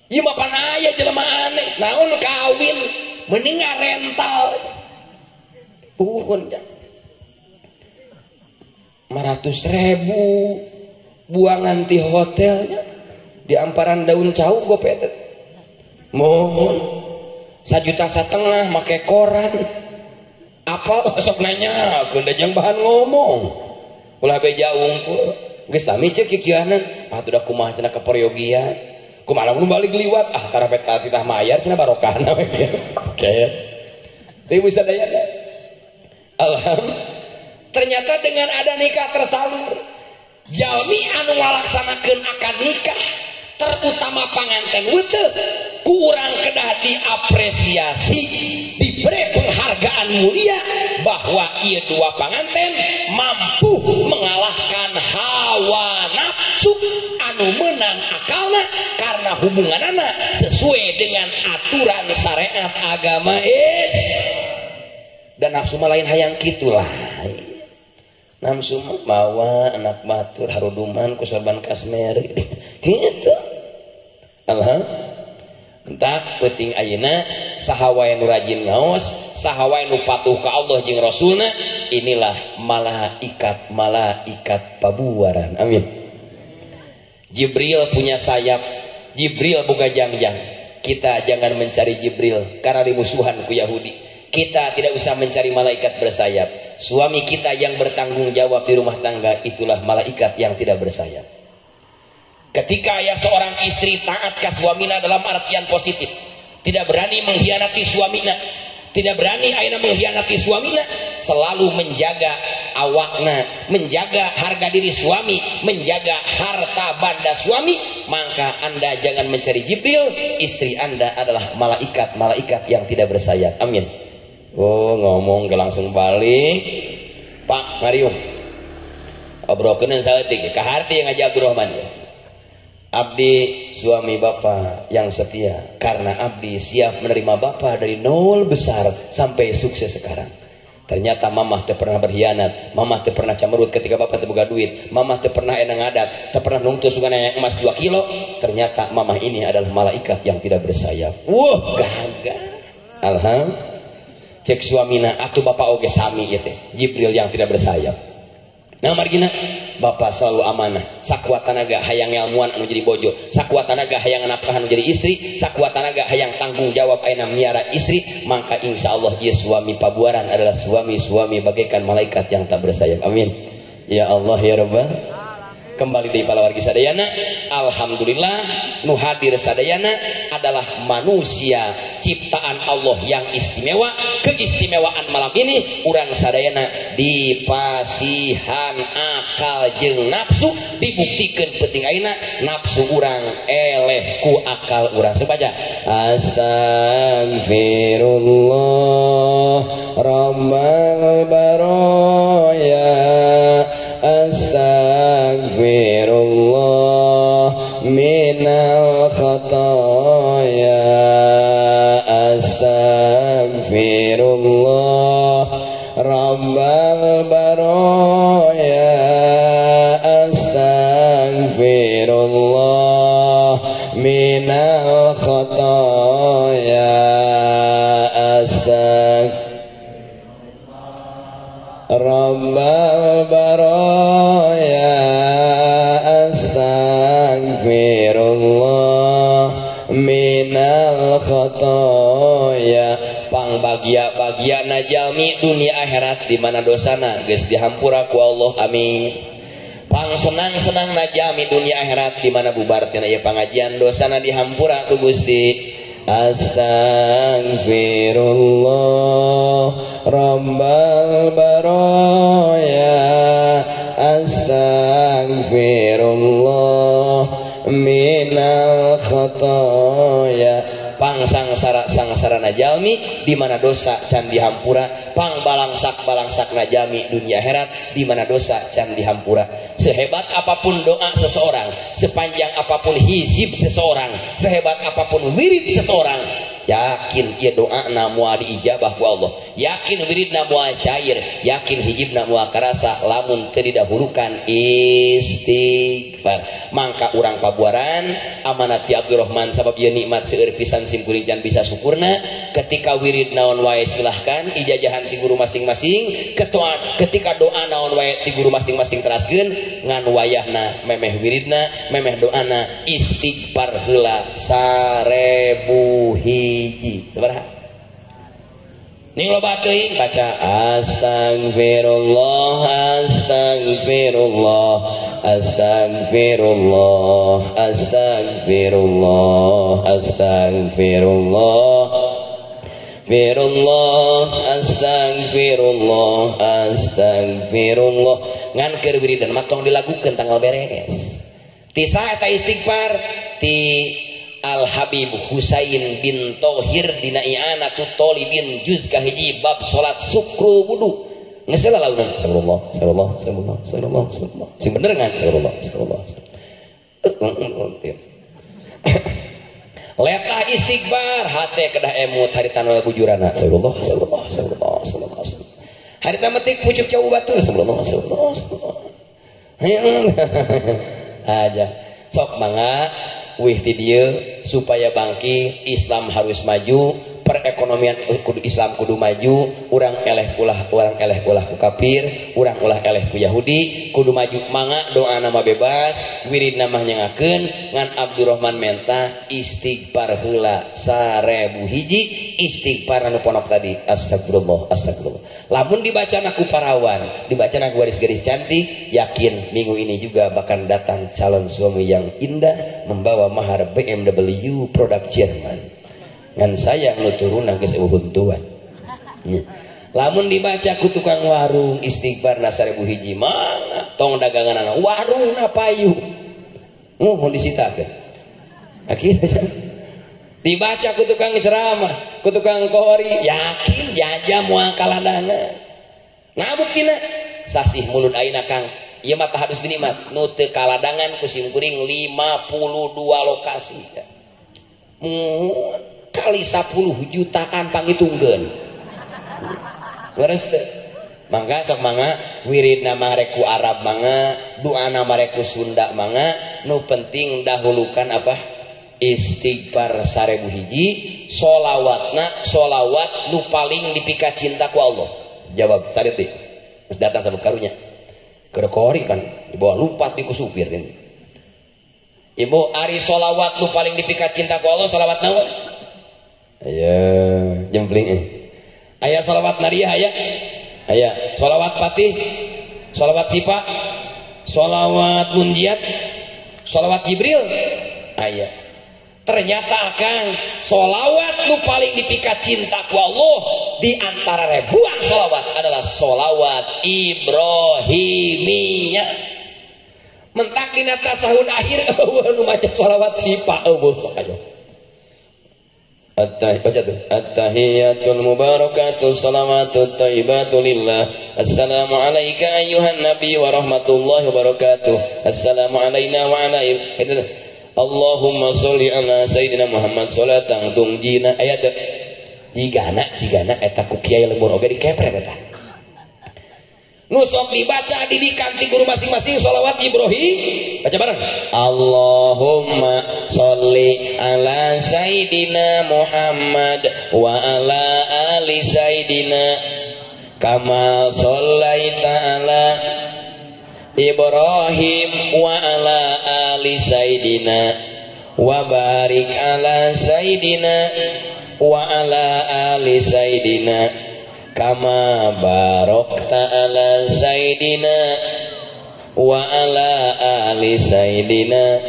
Ieu mah pan aya jelema aneh, naon kawin mending rental. Turun ya. 500.000 buangan ti hotelnya di amparan daun cau gope teh. Mohon 1,5 juta make koran. Apa sok nanya keun da jeung bahan ngomong. Ulah beja unggul. Geus sami ceuk kikieuanan. Ah tuh da kumaha cenah keperyogian. Kumaha lamun balik liwat ah tarapet titah mayar cenah barokahna we kieu. Oke. Ibu sadayana. Alhamdulillah. Ternyata dengan ada nikah tersalur, jalmi anu ngalaksanakeun akad nikah, terutama panganten weteu, kurang kedah diapresiasi, diberi penghargaan mulia bahwa ieu dua panganten mampu mengalahkan hawa nafsu anu menang akalna karena hubunganana sesuai dengan aturan syariat agama is. Dan nafsu mah lain hayang kitulah. Nafsu mah mawa anak batur haruduman ku sorban kasmer gitu. Alhamdulillah. Entak penting ayeuna saha wae nu rajin ngaos, saha wae nu patuh ka Allah jeung Rasulna, inilah malaikat-malaikat pabuaran. Amin. Jibril punya sayap, Jibril boga jangjang. Kita jangan mencari Jibril karena dimusuhan ku Yahudi. Kita tidak usah mencari malaikat bersayap. Suami kita yang bertanggung jawab di rumah tangga itulah malaikat yang tidak bersayap. Ketika ya seorang istri taat ke suamina dalam artian positif, tidak berani mengkhianati suamina, tidak berani ayeuna mengkhianati suamina, selalu menjaga awakna, menjaga harga diri suami, menjaga harta banda suami, maka Anda jangan mencari Jibril, istri Anda adalah malaikat-malaikat yang tidak bersayap. Amin. Oh, ngomong ke langsung balik. Pak Marium. Obrolkeun saeutik ka harti yang ngaji Abdurrahman ya. Abdi suami bapak yang setia karena abdi siap menerima bapak dari nol besar sampai sukses sekarang. Ternyata mamah teu pernah berkhianat, mamah teu pernah camerut ketika bapak teu boga duit, mamah teu pernah enang adat, teu pernah nungtu sugan yang emas 2 kilo. Ternyata mamah ini adalah malaikat yang tidak bersayap. Wah, gagah. Alhamdulillah. Cek suamina atuh bapak oge sami ieu teh, Jibril yang tidak bersayap. Nah margina bapak selalu amanah, sakuat tanaga hayang ilmuan anu jadi bojo, sakuat tanaga hayang nafkah anu jadi istri, sakuat tanaga hayang tanggung jawab ayeuna miara istri, maka insya Allah ieu suami pabuaran adalah suami-suami bagaikan malaikat yang tak bersayap. Amin. Ya Allah ya Rabbal. Kembali di palawargi sadayana, alhamdulillah nu hadir sadayana adalah manusia ciptaan Allah yang istimewa. Keistimewaan malam ini urang sadayana dipasihan akal jeung nafsu, dibuktikan penting ayeuna nafsu urang eleh ku akal urang. Sebaca astagfirullah rabbal baraya, astagfirullah minal khataya, astagfirullah rabbal baraya, astagfirullah minal khataya, astagfirullah rabbal baraya, astagfirullah minal khotoya. Pang bagia-bagia najalmi dunia akhirat di mana dosana geus dihampura ku Allah. Amin. Pang senang-senang najami dunia akhirat di mana bubar tina ieu pangajian dosana dihampura ku Gusti. Astagfirullah rabbal baraya, astagfirullah minal khotoya. Pang sangsara sangsara najalmi di mana dosa can dihampura, pang balangsak balangsak najalmi dunia akhirat di mana dosa can dihampura. Sehebat apapun doa seseorang, sepanjang apapun hizib seseorang, sehebat apapun wirid seseorang, yakin ieu doana moal diijabah ku Allah, yakin wiridna moal cair, yakin hijibna moal karasa lamun teu didahulukan istighfar. Mangka urang pabuaran amanat ti Abdurrahman sabab ieu nikmat seueur pisan sim kuring can bisa syukurna. Ketika wirid naon wae silahkan ijajahan ti guru masing-masing, ketika doa naon wae ti guru masing-masing teraskeun, ngan wayahna memeh wiridna memeh doana istighfar heula 1000 hiji. Sabaraha? Ning loba teuing baca astagfirullah astagfirullah astagfirullah astagfirullah astagfirullah astagfirullah astagfirullah astagfirullah ngan keur wiridan mah tong dilagukeun tanggal beres. Ti saha eta istighfar? Ti Al Habib Husain bin Tohir dina I'anatut Thalibin juz kahiji bab salat sukru wudu. Geus lah launan astagfirullah astagfirullah astagfirullah astagfirullah astagfirullah. Sing bener ngan astagfirullah astagfirullah. Letah istighfar hate kedah emut harita nu bujurana astagfirullah astagfirullah astagfirullah astagfirullah. Harita metik pucuk cau batur astagfirullah astagfirullah astagfirullah. Aja sok mangga wih ti dieu supaya bangkit Islam harus maju, perekonomian kudu Islam kudu maju, urang eleh ulah ku kafir, urang ulah eleh ku Yahudi, kudu maju mangga doa nama bebas, wirid nama nyangakeun ngan Abdurrahman menta istighfar heula 1000 hiji istighfar anu ponok tadi astagfirullah astagfirullah. Lamun dibaca ku parawan, dibaca ku gadis-gadis cantik, yakin minggu ini juga bakal datang calon suami yang indah membawa mahar BMW produk Jerman. Ngan sayang nu turunna geus eueuh huntuan. Lamun dibaca ku tukang warung istighfarna 1000 hiji mangga tong daganganana warungna payu. Mun disitakeun. Akhirnya dibaca ku tukang ceramah, ku tukang kori, yakin jaja moal kaladana. Ngabuktina sasih mulud ayeuna Kang. Ieu mah tahadus binikmat nu teu kaladangan ku sim kuring 52 lokasi. Kali 10 jutaan pangitungkeun. Leres teu? Mangga sok mangga wiridna mah rek ku Arab mangga, doana mah rek ku Sunda mangga, nu penting dahulukan apa? Istighfar 1000 hiji, solawatna solawat nu paling dipika cinta ku Allah. Jawab sadetik. Geus datang sabab karunya. Keur kori kan dibawa lumpat di ku supir ini. Ibu ari solawat nu paling dipika cinta ku Allah solawat naon? Aya jempling. Aya solawat nariyah aya. Aya solawat patih, solawat sipa, solawat munjiat, solawat Jibril. Aya. Ternyata akang solawat nu paling dipika cinta ku Allah di antara ribuan solawat adalah solawat Ibrahimiyah. Mentak dina tasahud akhir eueuh nu maca solawat sipa eueuh sok aja. Baca tuh. At-tahiyatul mubarakatuh salawatut thayyibatu lillah. Assalamu alayka ayyuhan nabi wa rahmatullahi wabarakatuh. Assalamu alayna wa ala Allahumma sholli ala sayyidina Muhammad sholatan tunjina. Aya teu jigana eta ku kiai lembur oge dikepret eta. Nu sok dibaca didikan ti guru masing-masing sholawat Ibrahim. Baca bareng. Allahumma sholli ala sayyidina Muhammad wa ala ali sayyidina kama shollaita ala Ibrahim wa ala ali sayyidina wa barik ala sayyidina wa ala ali sayyidina kama barokta ala sayyidina wa ala ali sayyidina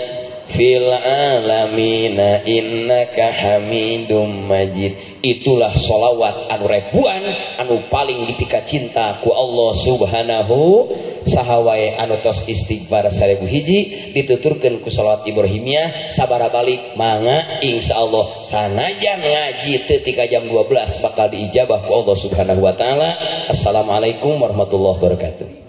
fil alamina innaka hamidum majid. Itulah sholawat anu ribuan anu paling dipika cinta ku Allah subhanahu sahawae anu tos istighfar 1000 hiji dituturkeun ku sholawat Ibrahimiyah sabara balik mangga insyaallah sanajan ngaji teu tika jam 12 bakal diijabah ku Allah subhanahu wa taala. Assalamualaikum warahmatullahi wabarakatuh.